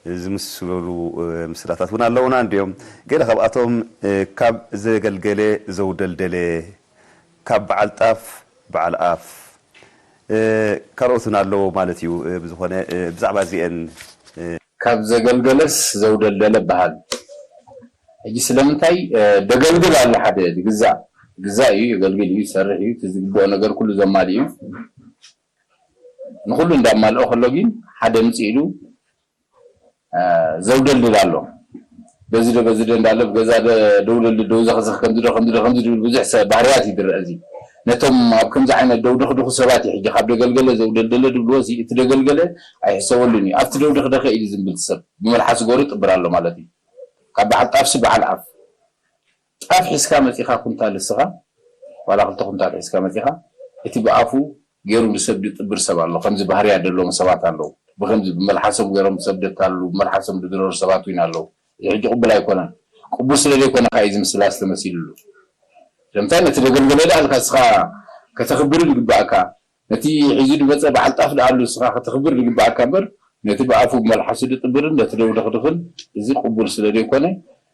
ዝምስሉ ምስላታት እውን ኣለውና እንዲዮም። ገለ ካብኣቶም ካብ ዘገልገለ ዘውደልደለ፣ ካብ በዓል ጣፍ በዓል ኣፍ፣ ካልኦትን ኣለዎ ማለት እዩ። ብዝኾነ ብዛዕባ እዚአን ካብ ዘገልገለስ ዘውደልደለ በሃል። ሕጂ ስለምንታይ ደገልግል ኣሎ ሓደ ዝግዛእ ግዛእ እዩ፣ የገልግል እዩ፣ ይሰርሕ እዩ፣ እቲ ዝግብኦ ነገር ኩሉ ዘማልእ እዩ። ንኹሉ እንዳማልኦ ከሎ ግን ሓደ ምጽእ ኢሉ ዘውደልድል ኣሎ። በዚ ዶ በዚ ዶ እንዳለ ብገዛ ደውደልድል ደው ዘኽዘኽ ከምዚ ዶ ከምዚ ዶ ከምዚ ድብል ብዙሕ ሰብ ባህርያት ይድረእ። እዚ ነቶም ኣብ ከምዚ ዓይነት ደውደኽድኹ ሰባት እዩ። ሕጂ ካብ ደገልገለ ዘውደልደለ ድብልዎ እዚ እቲ ደገልገለ ኣይሕሰበሉን እዩ። ኣብቲ ደውደኽደኸ ኢሉ ዝምብል ሰብ ብመልሓስ ገሩ ይጥብር ኣሎ ማለት እዩ። ካብ በዓል ጣፍሲ በዓል ኣፍ ጣፍ ሒዝካ መጺኻ ኩንታል እስኻ ዋላ ክልተ ኩንታል ሒዝካ መጺኻ እቲ ብኣፉ ገይሩ ንሰብ ዝጥብር ሰብ ኣሎ። ከምዚ ባህርያት ዘለዎም ሰባት ኣለዉ። ብከምዚ ብመልሓሶም ገይሮም ሰብ ደታሉ ብመልሓሶም ዝድረሩ ሰባት እውን ኣለዉ። እዚ ሕጂ ቅቡል ኣይኮነን። ቅቡል ስለ ዘይኮነ ከዓ እዩ እዚ ምስላ ዝተመሲልሉ። ስለምንታይ ነቲ ዘገልገለ ደኣ ኣልካ እስኻ ከተኽብርን ይግባእካ። ነቲ ሒዙ ዝመፀ በዓል ጣፍ ደኣ ኣሉ እስኻ ከተኽብር ይግባእካ እምበር ነቲ ብኣፉ ብመልሓሱ ዝጥብርን ነቲ ደውደኽድኽን እዚ ቅቡል ስለ ዘይኮነ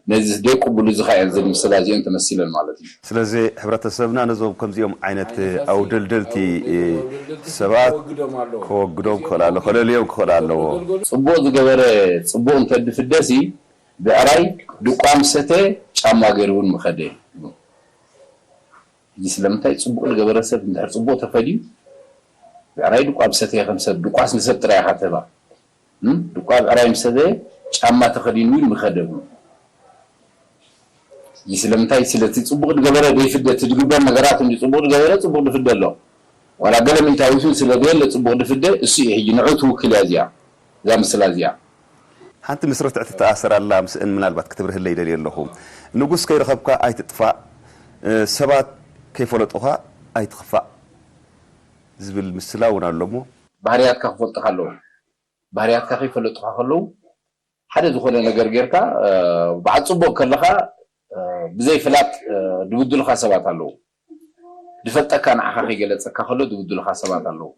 ነዚ ዘይቅብሉ እዚ ከዓ እየን እዘን ምስላ እዚአን ተመሲለን ማለት እዩ። ስለዚ ሕብረተሰብና ነዞም ከምዚኦም ዓይነት ኣውደልደልቲ ሰባት ከወግዶም ክኽእል ኣለዎ፣ ከለልዮም ክኽእል ኣለዎ። ፅቡቕ ዝገበረ ፅቡቕ እንተድፍደሲ ብዕራይ ድቋ ምሰተ ጫማ ገይሩ እውን ምኸደ። እዚ ስለምንታይ ፅቡቕ ዝገበረ ሰብ እንድሕር ፅቡቕ ተፈድዩ ብዕራይ ድቋ ምሰተየ ከም ሰብ ድቋስ ንሰብ ጥራይ ኢኻ ትህባ። ድቋ ብዕራይ ምሰተየ ጫማ ተኸዲኑ እዩ ምኸደ ብሉ። እዚ ስለምንታይ ስለቲ ፅቡቕ ዝገበረ ዘይፍደ እቲ ዝግበር ነገራት እንዲ ፅቡቕ ዝገበረ ፅቡቕ ዝፍደ ኣሎ። ዋላ ገለ ሚእታዊት እውን ስለ ዘየለ ፅቡቕ ዝፍደ እሱ እዩ። ሕጂ ንዑ ትውክል እያ እዚኣ እዛ ምስላ እዚኣ። ሓንቲ ምስ ርትዕቲ ትተኣሰር ኣላ ምስእን ምናልባት ክትብርህለይ ይደልየ ኣለኹ። ንጉስ ከይረኸብካ ኣይትጥፋእ፣ ሰባት ከይፈለጡኻ ኣይትኽፋእ ዝብል ምስላ እውን ኣሎ እሞ። ባህርያትካ ክፈልጡኻ ኣለዎም። ባህርያትካ ከይፈለጡኻ ከለዉ ሓደ ዝኾነ ነገር ጌርካ በዓል ፅቡቕ ከለኻ ብዘይ ፍላጥ ድብድሉኻ ሰባት ኣለዉ። ድፈልጠካ ንዓኻ ከይገለፀካ ከሎ ድብድሉኻ ሰባት ኣለዉ።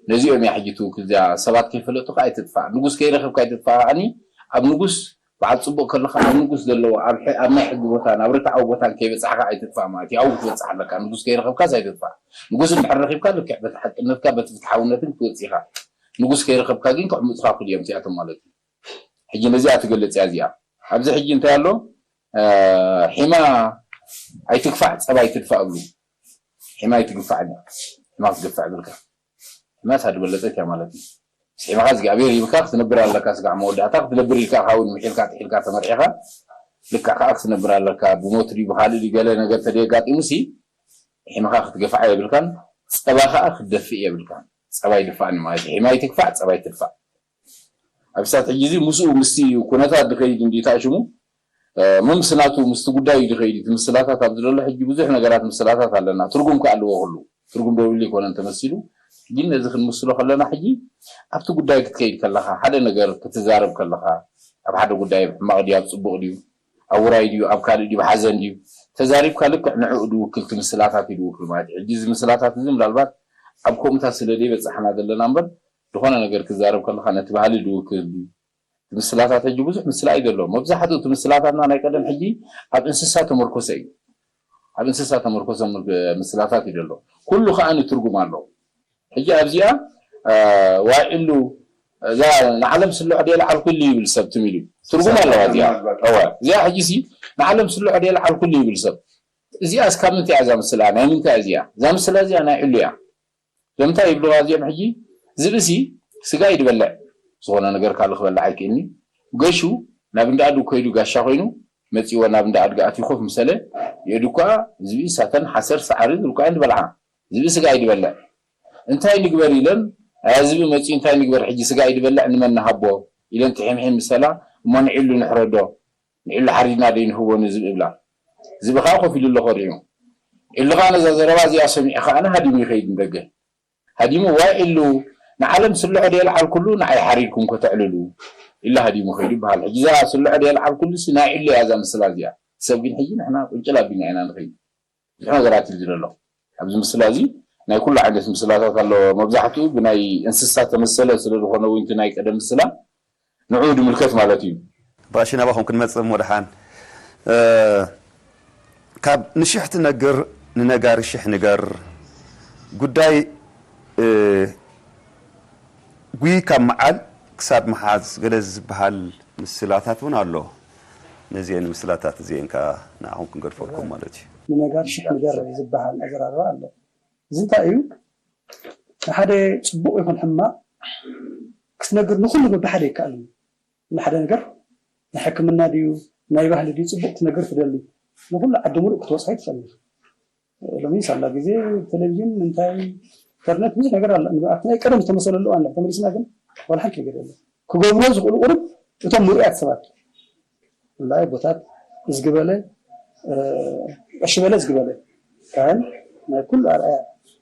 ነዚኦም እያ ሕጂ ትውክል እዚኣ ሰባት ከይፈለጡኻ ኣይትጥፋእ ንጉስ ከይረኸብካ ኣይትጥፋእ ከዓኒ ኣብ ንጉስ በዓል ፅቡቕ ከለኻ ኣብ ንጉስ ዘለዎ ኣብ ናይ ሕጊ ቦታን ኣብ ርትዓዊ ቦታን ከይበፃሕካ ኣይትጥፋእ ማለት እዩ። ኣብኡ ክትበፅሕ ኣለካ ንጉስ ከይረኸብካስ ኣይትጥፋእ። ንጉስ እንድሕር ረኺብካ ልክዕ በቲ ሓቅነትካ በቲ ፍትሓውነትን ክትወፅእ ኢኻ። ንጉስ ከይረኸብካ ግን ከዕምፁኻ ክልዮም እቲኣቶም ማለት እዩ። ሕጂ ነዚኣ ትገልፅ እያ እዚኣ። ኣብዚ ሕጂ እንታይ ኣሎ? ሒማ ኣይትግፋዕ ፀባ ኣይትድፋእ እብሉ። ሒማ ኣይትግፋዕ እያ። ሒማ ክትግፋዕ እብልካ። ሒማ እሳ ዝበለፀት እያ ማለት እዩ። ሒማኻ እግዚኣብሔር ይብካ ክትነብር ኣለካ ስጋዕ መወዳእታ ክትነብር ኢልካ ኢኻ እውን ምሒልካ ጥሒልካ ተመርዒኻ ልክዕ ከዓ ክትነብር ኣለካ። ብሞት ድዩ ብካልእ ድዩ ገለ ነገር ተደየጋጢሙ ሲ ሒማኻ ክትገፍዓ የብልካን ፀባ ከዓ ክትደፍእ የብልካን። ፀባ ይድፋእኒ ማለት እዩ። ሒማ ኣይትግፋዕ ፀባ ኣይትድፋእ። ኣብ ሳት ሕጂ እዚ ምስኡ ምስቲ ኩነታት ድኸይድ እንዲ ታሽሙ መምስ ናቱ ምስቲ ጉዳይ እዩ ድኸይድ እቲ ምስላታት ኣብዚ ዘሎ ሕጂ ብዙሕ ነገራት ምስላታት ኣለና ትርጉም ከ ኣለዎ ኩሉ ትርጉም ደብሉ ይኮነን ተመሲሉ ግን ነዚ ክንምስሎ ከለና ሕጂ ኣብቲ ጉዳይ ክትከይድ ከለኻ ሓደ ነገር ክትዛረብ ከለኻ ኣብ ሓደ ጉዳይ ሕማቕ ድዩ ኣብ ፅቡቕ ድዩ ኣብ ውራይ ድዩ ኣብ ካልእ ድዩ ሓዘን ድዩ ተዛሪብካ ልክዕ ንዕኡ ድውክል እቲ ምስላታት እዩ ድውክል ማለት እዩ ሕጂ እዚ ምስላታት እዚ ምናልባት ኣብ ከምኡታት ስለ ዘይበፃሕና ዘለና እምበር ዝኾነ ነገር ክዛረብ ከለኻ ነቲ ባህሊ ዝውክል እዩ። እቲ ምስላታት ሕጂ ብዙሕ ምስላ እዩ ዘሎ። መብዛሕትኡ እቲ ምስላታትና ናይ ቀደም ሕጂ ኣብ እንስሳ ተመርኮሰ እዩ። ኣብ እንስሳ ተመርኮሰ ምስላታት እዩ ዘሎ። ኩሉ ከዓ ንትርጉም ኣለዎ። ሕጂ ኣብዚኣ ዋዒሉ እዛ ንዓለም ስልዖ ድየ ልዓልኩሉ ይብል ሰብ ትም ኢሉ ትርጉም ኣለዋ እዚኣ። እዋ እዚኣ ሕጂ ሲ ንዓለም ስልዖ ድየ ልዓልኩሉ ይብል ሰብ። እዚኣ እስካብ ምንታይ እያ እዛ ምስላ? ናይ ምንታይ እዚኣ? እዛ ምስላ እዚኣ ናይ ዕሉ እያ። ስለምንታይ ይብልዋ እዚኦም ሕጂ ዝብእሲ ስጋ እዩ ዝበልዕ ዝኾነ ነገር ካልእ ክበልዕ ኣይክእልኒ ገሹ ናብ እንዳ ኣድጉ ከይዱ ጋሻ ኮይኑ መፂዎ ናብ እንዳ ኣድጊ ኣትዩ ኮፍ ምሰለ የእዱ ከዓ ዝብኢ ሳተን ሓሰር ሰዓሪ ዝብልኳ እየን ዝበልዓ ዝብኢ ስጋ እዩ ዝበልዕ እንታይ ንግበር ኢለን ኣያ ዝብኢ መፂኡ እንታይ ንግበር ሕጂ ስጋ እዩ ዝበልዕ ንመን ንሃቦ ኢለን ጥሒምሒም ምሰላ እሞ ንዒሉ ንሕረዶ ንዒሉ ሓሪድና ደይንህቦ ንዝብኢ ብላ። ዝብኢ ኸዓ ኮፍ ኢሉ ኣሎ ከሪዑ። ዒሉ ኸዓ ነዛ ዘረባ እዚኣ ሰሚዑ ኸዓ ሃዲሙ ይኸይድ ንደገ። ሃዲሙ ዋይ ዒሉ ንዓለም ስልዖ ደየልዓልኩሉ ንዓይ ሓሪድኩም ከተዕልሉ ኢሉ ሃዲሙ ኸይዱ ይበሃል። ሕጂ እዛ ስልዖ ደየልዓልኩሉሲ ናይ ዒሉ እያ እዛ ምስላ እዚኣ። ሰብ ግን ሕጂ ንሕና ቁንጭል ኣቢልና ኢና ንኸይድ። ብዙሕ ነገራት እዩ ዝደሎ ኣብዚ ምስላ እዚ ናይ ኩሉ ዓይነት ምስላታት ኣለዎ መብዛሕትኡ ብናይ እንስሳ ተመሰለ ስለ ዝኾነ እውን እቲ ናይ ቀደም ምስላ ንዕኡ ዝምልከት ማለት እዩ። ባሺ ናባኹም ክንመጽእ እሞ ደሓን ካብ ንሽሕ ትነግር ንነጋሪ ሽሕ ንገር ጉዳይ ጉይ ካብ መዓል ክሳብ መሓዝ ገለ ዝበሃል ምስላታት እውን ኣሎ። ነዚአን ምስላታት እዚአን ከዓ ንዓኹም ክንገድፈልኩም ማለት እዩ። ንነጋሪ ሽሕ ንገር ዝበሃል ኣዘራርባ ኣሎ። እዚ እንታይ እዩ? ንሓደ ፅቡቕ ይኹን ሕማቕ ክትነግር ንኹሉ በብሓደ ይከኣል እዩ። ንሓደ ነገር ናይ ሕክምና ድዩ ናይ ባህሊ ድዩ ፅቡቕ ክትነግር ትደሊ ንኹሉ ዓዲ ሙሉእ ክትወፅሖ ይትኽእል ኢኻ። ሎሚ ሳላ ግዜ ብቴሌቪዥን እንታይ ኢንተርነት ብዙሕ ነገር ኣሎ። ኣብቲ ናይ ቀደም ዝተመሰለሉ ኣለ ተመሊስና ግን ዋላ ሓንቲ ነገር የለ። ክገብሮ ዝኽእሉ ቁሩብ እቶም ምሩያት ሰባት ብፍላይ ኣቦታት እዝጊ በለ ቀሺ በለ እዝጊ በለ ካህን ናይ ኩሉ ኣርኣያ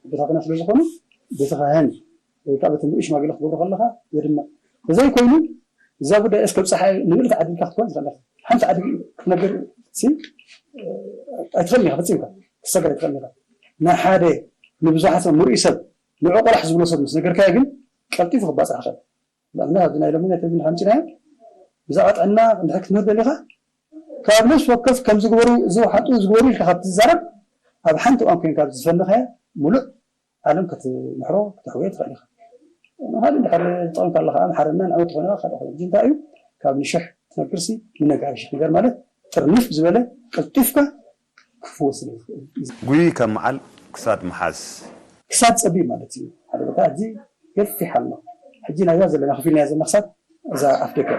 ኣቦታትና ስለ ዝኾኑ በቲ ካህን ወይ ከዓ በቲ ምሩእ ሽማግለ ክገብሮ ከለኻ የድምዕ። ተዘይኮይኑ እዛ ጉዳይ እስከ ብፀሓይ ንብልት ዓዲልካ ክትኮን ትኽእል ኢኻ። ሓንቲ ዓዲ ክትነግር ሲ ኣይትኽእልን ኢኻ ፈፂምካ ክትሰገር ኣይትኽእልን ኢኻ። ንሓደ ንብዙሓት ሰብ ምሩእ ሰብ ንዑ ቆላሕ ዝብሎ ሰብ ምስ ነገርካዮ ግን ቀልጢፉ ክባፅሕ ይኽእል። ንኣብነት ኣብዚ ናይ ሎሚ ናይ ቴሌቪዥን ሓምፂናዮ ብዛዕባ ጥዕና እንድሕር ክትምህር ደሊኻ ካብ ነፍሲ ወከፍ ከምዚ ግበሩ እዚ ውሓጡ እዚ ግበሩ ኢልካ ካብ ትዛረብ ኣብ ሓንቲ እዋን ኮይንካ ኣብዚ ዝፈነኻዮ ሙሉእ ዓለም ክትምሕሮ ክተሕውዮ ትኽእል ኢኻ። ንኻልእ እንድሕር ዝጠቐምካ ኣለኻ ኣምሓርና ንዕወት ዝኾነ ካልእ ኮይኑ ሕጂ እንታይ እዩ ካብ ንሽሕ ትነግርሲ ንነጋሪ ሽሕ ነገር ማለት ጥርንፍ ዝበለ ቀልጢፍካ ክፍወስ ስለ ዝኽእል እዩ። ጉይ ካብ መዓል ክሳድ ምሓዝ ክሳድ ፀቢብ ማለት እዩ ሓደ ቦታ እዚ ገፊሕ ኣሎ ሕጂ ናይዛ ዘለና ከፊልናያ ዘለና ክሳድ እዛ ኣፍ ደገ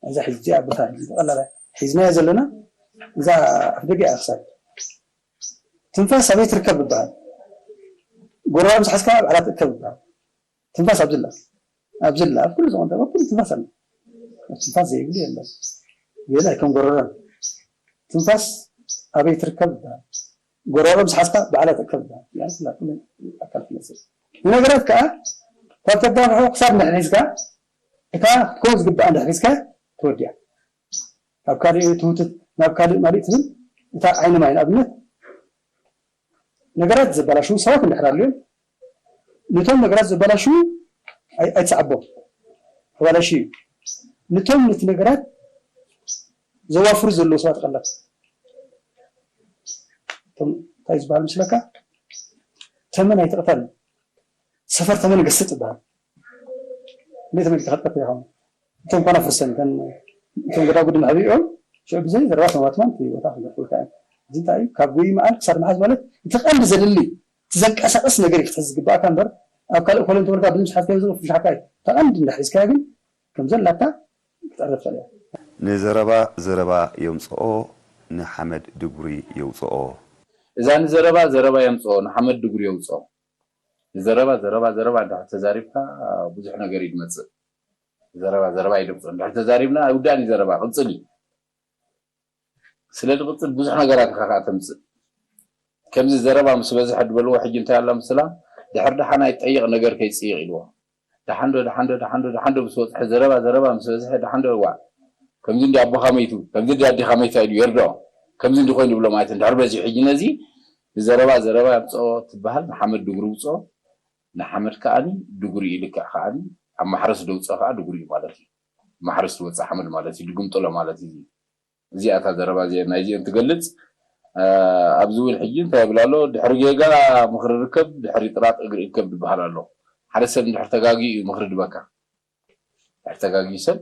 እዛ ሕጂ እዚኣ ቦታ ሕጂ ብቐላላ ሒዝናያ ዘለና እዛ ኣፍ ደገ እያ ክሳድ ትንፋስ ኣበይ ትርከብ ይበሃል ጎረባ ምስ ሓዝካ ኣብ ዓራት እከብ ይበሃል ትንፋስ ኣብዝላ ኣብዝላ ኣብ ኩሉ ዘቐንጠ ኩሉ ትንፋስ ኣሎ ትንፋስ ዘይብሉ የለን ግን ኣይከም ጎረረን ትንፋስ ኣበይ ትርከብ ይበሃል ጎረሮ ምስ ሓዝካ ብዓላ ትእከብ ይበሃል ኣካል ትመስል ንነገራት ከዓ ካብ ተጋፍሖ ክሳብ ንድሕር ሒዝካ እታ ክትከውን ዝግባኣ እንድሕር ሒዝካ ተወዲኣ ካብ ካልእ ትውትት ናብ ካልእ ማሊእ ትብል እታ ዓይኒ ማይ ንኣብነት ነገራት ዘበላሽዉ ሰባት እንድሕር ኣልዮም ነቶም ነገራት ዘበላሽዉ ኣይትስዓቦም ተባላሽዩ ነቶም ነቲ ነገራት ዘዋፍሩ ዘለዉ ሰባት ቀለብ እንታይ ዝበሃል ምስለካ ተመን ኣይትቕተል ሰፈር ተመን ገስጥ ይበሃል እንዴት ተመን ተኸጥቀት ይኸውን እቶም ኮና ፍርሰን እቶም ገዳ ጉድ ማሕቢኦም ሽዑ ብዘይ ዘረባ ሰማትማን እቲ ቦታ ክገጥልካ እዮም እዚ እንታይ እዩ ካብ ጉይ መዓል ክሳድ መሓዝ ማለት እቲ ቀንዲ ዘድሊ እቲ ዘንቀሳቀስ ነገር እዩ ክትሕዝ ዝግባእካ እምበር ኣብ ካልእ ኮለን ተበልካ ብዙም ስሓትካዮ ዝብል ፍሻካ እዩ ተቐንዲ እንዳሒዝካዮ ግን ከም ዘላታ ክትዕረብ ትኽእል እያ ንዘረባ ዘረባ የምፅኦ ንሓመድ ድጉሪ የውፅኦ እዛ ንዘረባ ዘረባ የምፅኦ ንሓመድ ድጉሪ የውፅኦ ንዘረባ ዘረባ ዘረባ እንድሕር ተዛሪብካ ብዙሕ ነገር እዩ ዝመፅእ ዘረባ ዘረባ እዩ ድምፁ እንድሕር ተዛሪብና ኣይውዳእን እዩ ዘረባ ቅፅል እዩ ስለ ዝቕፅል ብዙሕ ነገራት ኢኻ ከዓ ተምፅእ ከምዚ ዘረባ ምስ በዝሐ ድበልዎ ሕጂ እንታይ ኣላ ምስላ ድሕር ደሓን ኣይጠይቕ ነገር ከይፅይቕ ኢልዎ ደሓንዶ ደሓንዶ ደሓንዶ ደሓንዶ ምስ በፅሐ ዘረባ ዘረባ ምስ በዝሐ ደሓንዶ እዋ ከምዚ እንዲ ኣቦኻ መይቱ ከምዚ እንዲ ኣዴኻ መይታ ኢሉ የርድኦ ከምዚ እንዲ ኮይኑ ይብሎ ማለት እንድሕር በዚሑ ሕጂ ነዚ ብዘረባ ዘረባ ያምፅኦ ትበሃል ንሓመድ ድጉሪ ውፅኦ ንሓመድ ከዓኒ ድጉሪ እዩ ልክዕ ከዓኒ ኣብ ማሕረስ ደውፅኦ ከዓ ድጉሪ እዩ ማለት እዩ ማሕረስ ትወፅእ ሓመድ ማለት እዩ ድግምጥሎ ማለት እዩ እዚኣ እታ ዘረባ እዚአ ናይዚአን ትገልፅ ኣብዚ እውን ሕጂ እንታይ ይብል ኣሎ ድሕሪ ጌጋ ምኽሪ ርከብ ድሕሪ ጥራጥ እግሪ እከብ ዝበሃል ኣሎ ሓደ ሰብ እንድሕር ተጋጊ እዩ ምኽሪ ድበካ ድሕር ተጋጊ ሰብ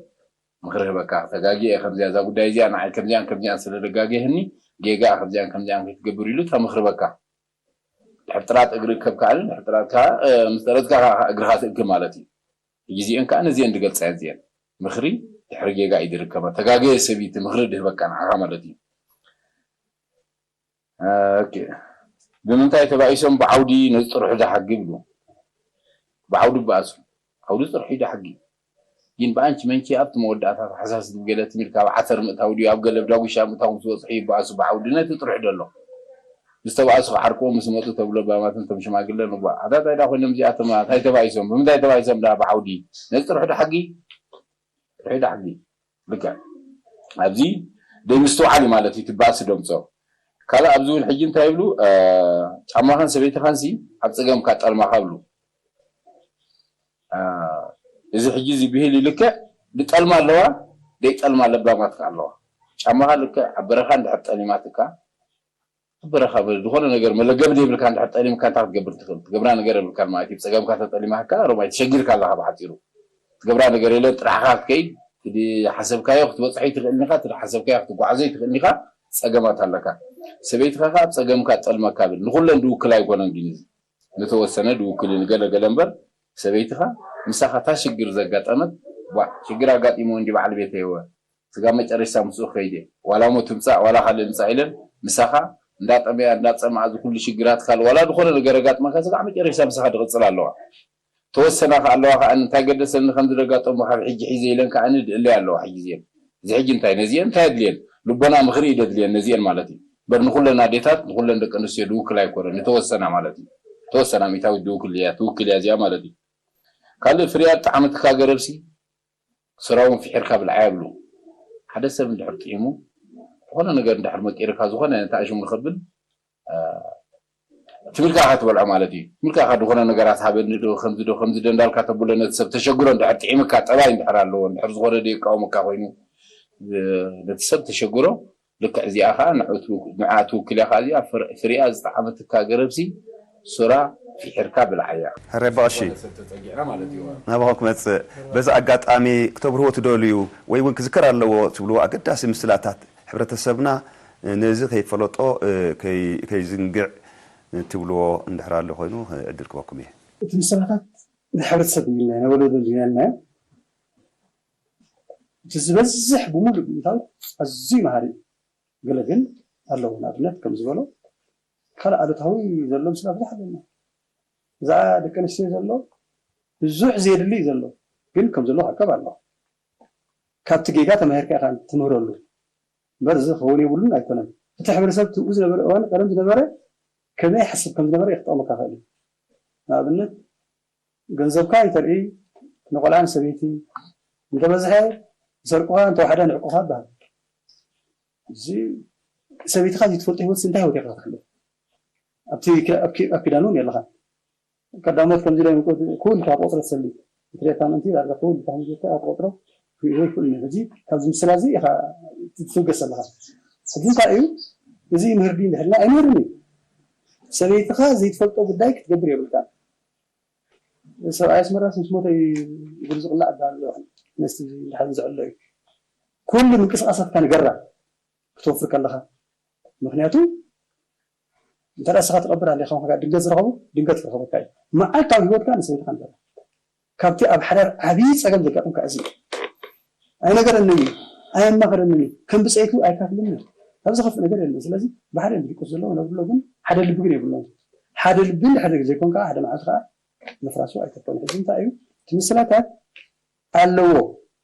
ምኽሪ ህበካ ተጋጊ እየ ከምዚኣ እዛ ጉዳይ እዚኣ ንዓይ ከምዚኣን ከምዚኣን ስለ ደጋጊህኒ ጌጋ ከምዚኣን ከምዚኣን ከይትገብር ኢሉ እታ ምኽሪ በካ ድሕር ጥራጥ እግሪ እከብ ከዓልን ድሕር ጥራጥካ ምስ ጠረጥካ እግርኻ ትእክብ ማለት እዩ ሕጂ እዚአን ከዓ ነዚአን ዝገልፃ እየን እዚአን ምኽሪ ድሕሪ ጌጋ እዩ ዝርከባ ተጋገየ ሰብ እዩ እቲ ምኽሪ ድህበካ ንዓኻ ማለት እዩ ኦኬ ብምንታይ ተባኢሶም ብዓውዲ ነዚ ጥርሑ ዝሓጊ ይብሉ ብዓውዲ ይበኣሱ ዓውዲ ጥርሑ እዩ ዝሓጊ ግን ብኣንቺ መንቺ ኣብቲ መወዳእታ ተሓሳስብ ገለ ትብል ካብ ዓተር ምእታው ድዩ ኣብ ገለ ዳጉሻ ምእታው ምስ በፅሑ ይበኣሱ ብዓውዲ ነቲ ጥርሑ ደሎ ምስ ተባእሱ ክዓርቅዎ ምስ መፁ ተብሎ ባማትን ቶም ሽማግለ ንጓ ኣታ ታይ ዳ ኮይኖም እዚኣቶም ታይ ተባኢሶም ብምንታይ ተባኢሶም ዳ ብዓውዲ ነዚ ጥርሑ ዶ ሓጊ ጥርሑ ዶ ሓጊ ልክዕ ኣብዚ ደይ ምስትውዓል እዩ ማለት እዩ ትባእሲ ደምፆ ካልእ ኣብዚ እውን ሕጂ እንታይ ይብሉ ጫማኻን ሰበይትኻንሲ ኣብ ፀገምካ ጠልማኻ ብሉ እዚ ሕጂ እዚ ብሂል ልክዕ ድጠልማ ኣለዋ፣ ደይጠልማ ለባማት ከኣ ኣለዋ። ጫማኻ ልክዕ ኣብ በረኻ እንድሕር ጠሊማትካ፣ ኣብ በረኻ ዝኾነ ነገር መለገቢ ዘይብልካ እንድሕር ጠሊምካ እንታይ ክትገብር ትኽእል? ትገብራ ነገር የብልካን ማለት እዩ። ብጸገምካ ተጠሊማካ ሮማይ ተሸጊርካ ኣለኻ ብሓጺሩ። ትገብራ ነገር የለን፣ ጥራሕኻ ክትከይድ፣ እቲ ሓሰብካዮ ክትበጽሖ ኣይትኽእልን ኢኻ፣ እቲ ሓሰብካዮ ክትጓዓዞ ኣይትኽእልን ኢኻ፣ ጸገማት ኣለካ። ሰበይትኻ ከኣ ኣብ ጸገምካ ጠልመካ ብል። ንኹለን ድውክል ኣይኮነን ግን እዚ። ንተወሰነ ድውክል ንገለ ገለ እምበር ሰበይትኻ ምሳኻ እታ ሽግር ዘጋጠመት፣ ዋ ሽግር ኣጋጢሞ እንጂ በዓል ቤተይወ ስጋ መጨረሻ ምስኡ ከይደ ዋላ ሞ ትምጻእ ዋላ ካልእ ምጻእ ኢለን ምሳኻ እንዳጠመያ እንዳጸምኣ እዚ ኩሉ ሽግራት ካል ዋላ ዝኾነ ነገር ኣጋጥመካ ስጋዕ መጨረሻ ምሳኻ ድቕጽል ኣለዋ። ተወሰና ከ ኣለዋ ከኣ እንታይ ገደሰኒ ከምዚ ደጋጠሙ ካብ ሕጂ ሒዘ ኢለን ከኣ ድእለያ ኣለዋ። ሕጂ እዚአን እዚ ሕጂ እንታይ ነዚአን እንታይ ኣድልየን? ልቦና ምኽሪ እዩ ደድልየን ነዚአን ማለት እዩ። በር ንኹለን ኣዴታት ንኹለን ደቂ ኣንስትዮ ድውክል ኣይኮነን፣ ንተወሰና ማለት እዩ። ተወሰና ሚእታዊት ድውክል እያ፣ ትውክል እያ እዚኣ ማለት እዩ። ካልእ ፍርያት ጣዕሚ ትካ ገረብሲ ስራውን ፍሒርካ ብልዓ ይብሉ። ሓደ ሰብ እንድሕር ጥዒሙ ዝኾነ ነገር እንድሕር መቂርካ ዝኾነ እንታይ ሽሙ ንኸብል ትምልካ ኢኻ ትበልዖ ማለት እዩ። ትምልካ ኢኻ ዝኾነ ነገራት ሃበኒ ዶ ከምዚ ዶ ከምዚ ዶ እንዳልካ ተብሎ ነቲ ሰብ ተሸግሮ እንድሕር ጥዒምካ ጠባይ እንድሕር ኣለዎ እንድሕር ዝኾነ ዶ ይቃወመካ ኮይኑ ነቲ ሰብ ተሸግሮ ልክዕ እዚኣ ከዓ ንዓ ትውክል እያ ከዓ እዚኣ ፍሪኣ ዝጠዓመትካ ገረብሲ ሱራ ፍሒርካ ብልዓያ። ሕረ ባሺ ናባኹም ክመፅእ በዚ ኣጋጣሚ ክተብርህዎ ትደልዩ ወይ እውን ክዝከር ኣለዎ ትብልዎ ኣገዳሲ ምስላታት ሕብረተሰብና ነዚ ከይፈለጦ ከይዝንግዕ ትብልዎ እንድሕር ኣሎ ኮይኑ ዕድል ክበኩም እየ። እቲ ምስላታት ንሕብረተሰብ ኢልና ኢና ወለዶ ኢልና ኢልና እቲ ዝበዝሕ ብምሉእ ብምታው ኣዝዩ መሃሪ እዩ። ገለ ግን ኣለዉ ንኣብነት ከም ዝበሎ ካልእ ኣሉታዊ ዘሎ ምስላ ብዙሕ ኣለና። እዛ ደቂ ኣንስትዮ ዘሎ ብዙሕ ዘየድሊ እዩ ዘሎ ግን ከም ዘሎ ክዕቀብ ኣለዎ። ካብቲ ጌጋ ተማሂርካ ኢኻ ትምህረሉ እምበር እዚ ክኸውን የብሉን ኣይኮነን። እቲ ሕብረተሰብ ትብኡ ዝነበረ እዋን ቀደም ዝነበረ ከመይ ይሓስብ ከም ዝነበረ ይክጠቕመካ ይኽእል እዩ። ንኣብነት ገንዘብካ ይተርኢ ንቆልዓ ንሰበይቲ እንተበዝሐ ይሰርቁኻ እንተወሓደ ንዕቁኻ ይበሃል። እዚ ሰበይትኻ ዘይትፈልጦ ህይወት እንታይ ህይወት ኢኻ ክትሕልፍ ኣብቲ ኣብ ኪዳን እውን የለኻ። ቀዳሞት ከምዚ ኢሎም ኩል ካብ ቆፅሮ ትሰሊ ትሪኤካ ምእንቲ ዳርጋ ኩል ካብ ጀካ ኣብ ቆፅሮ ክሪኦ ይክእል እዩ። ሕጂ ካብዚ ምስላ እዚ ኢኻ ትፍገስ ኣለኻ። ሕጂ እንታይ እዩ እዚ ምህር ድዩ እንድሕልና ኣይምህርን እዩ። ሰበይትኻ ዘይትፈልጦ ጉዳይ ክትገብር የብልካ። ሰብኣይ ኣስመራስ ምስ ሞተ እዩ እግሩ ዝቕላዕ ይበሃል ዘሎ። ነስቲ ድሓን ዝዕሎ እዩ። ኩሉ ምንቅስቃሳትካ ንገራ ክትወፍር ከለኻ ምክንያቱ እንተ ደኣ ስኻ ትቐብር ኣለኻ ድንገት ዝረኸቡ ድንገት ክረኸበካ እዩ። መዓልታዊ ህይወትካ ንሰበይትኻ ንገራ። ካብቲ ኣብ ሓዳር ዓብዪ ጸገም ዘጋጥምካ እዚ እዩ። ኣይነገረንን እዩ፣ ኣየማኽረንን እዩ፣ ከም ብጸይቱ ኣይካፍልን እዩ። ካብ ዝኸፍእ ነገር የለን። ስለዚ ብሓደ ድቁስ ዘለዎ ነብሎ ግን ሓደ ልቢ ግን የብሎም። ሓደ ልቢ እንድሕር ዘይኮንካ ሓደ መዓልቲ ከዓ ምፍራሱ ኣይተርፎን። ሕጂ እንታይ እዩ እቲ ምስላታት ኣለዎ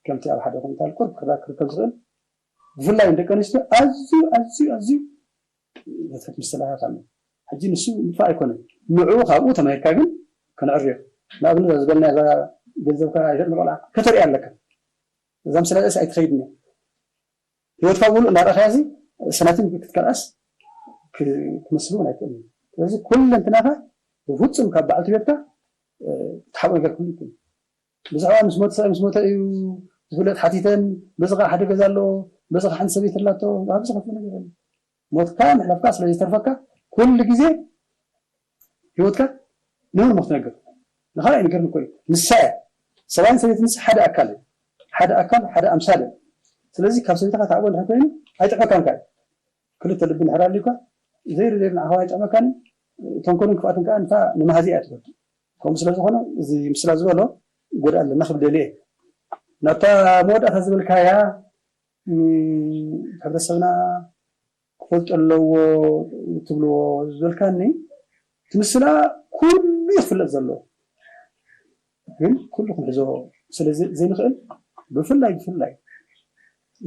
ከምቲ ኣብ ሓደ ኩንታል ቁርብ ክራክ ክርከብ ዝኽእል ብፍላይ ንደቂ ኣንስትዮ ኣዝዩ ኣዝዩ ኣዝዩ ዘትሕት ምስላታት ኣሎ። ሕጂ ንሱ ምጥፋእ ኣይኮነን ንዑ ካብኡ ተማሂርካ ግን ከነዕርዮ ንኣብነት ዝበልና እዛ ገንዘብካ ይሸጥ ንቆልዓ ከተርኢ ኣለካ። እዛ ምስላ ርእሲ ኣይትኸይድን እያ። ህይወትካ ብሙሉእ እናረኣኻያ እዚ ሰናቲም ክትከልኣስ ክመስል እውን ኣይክእልን። ስለዚ ኩለንትናኻ ብፍፁም ካብ በዓልቲ ቤትካ ትሓብኦ ነገር ክህሉ ይክእል። ብዛዕባ ምስ ሞተ ሰብኣይ ምስ ሞተ እዩ ዝፍለጥ ሓቲተን በዚ ከዓ ሓደ ገዛ ኣለዎ በዚ ከዓ ሓንቲ ሰበይቲ ኣላቶ ኣብዚ ከፍሎ ነገር የለን። ሞትካ ምሕላፍካ ስለ ዘይተርፈካ ኩሉ ግዜ ህይወትካ ንመን ሞ ክትነግር ንኻልእ ኣይንገርን እኮ እዩ ንሳ እያ ሰብኣይን ሰበይትን ንስ ሓደ ኣካል እዩ ሓደ ኣካል ሓደ ኣምሳል እዮም ስለዚ ካብ ሰበይትኻ ትዓቦ እንድሕር ኮይኑ ኣይጥዕመካን ከ ክልተ ልቢ እንድሕር ኣልዩካ ዘይሩ ዘይሩ ንዓኻ ኣይጥዕመካን ተንኮልን ክፍኣትን ከዓ ንታ ንመሃዚ እያ ትበል ከምኡ ስለ ዝኾነ እዚ ምስላ ዝበሎ ይጎድኣ ኣለና ክብል ደልየ ናብታ መወዳእታ ዝበልካያ ሕብረተሰብና ክፈልጦ ኣለዎ ትብልዎ ዝበልካኒ እቲ ምስላ ኩሉ እዩ ክፍለጥ ዘለዎ ግን ኩሉ ክንሕዞ ስለ ዘይንኽእል ብፍላይ ብፍላይ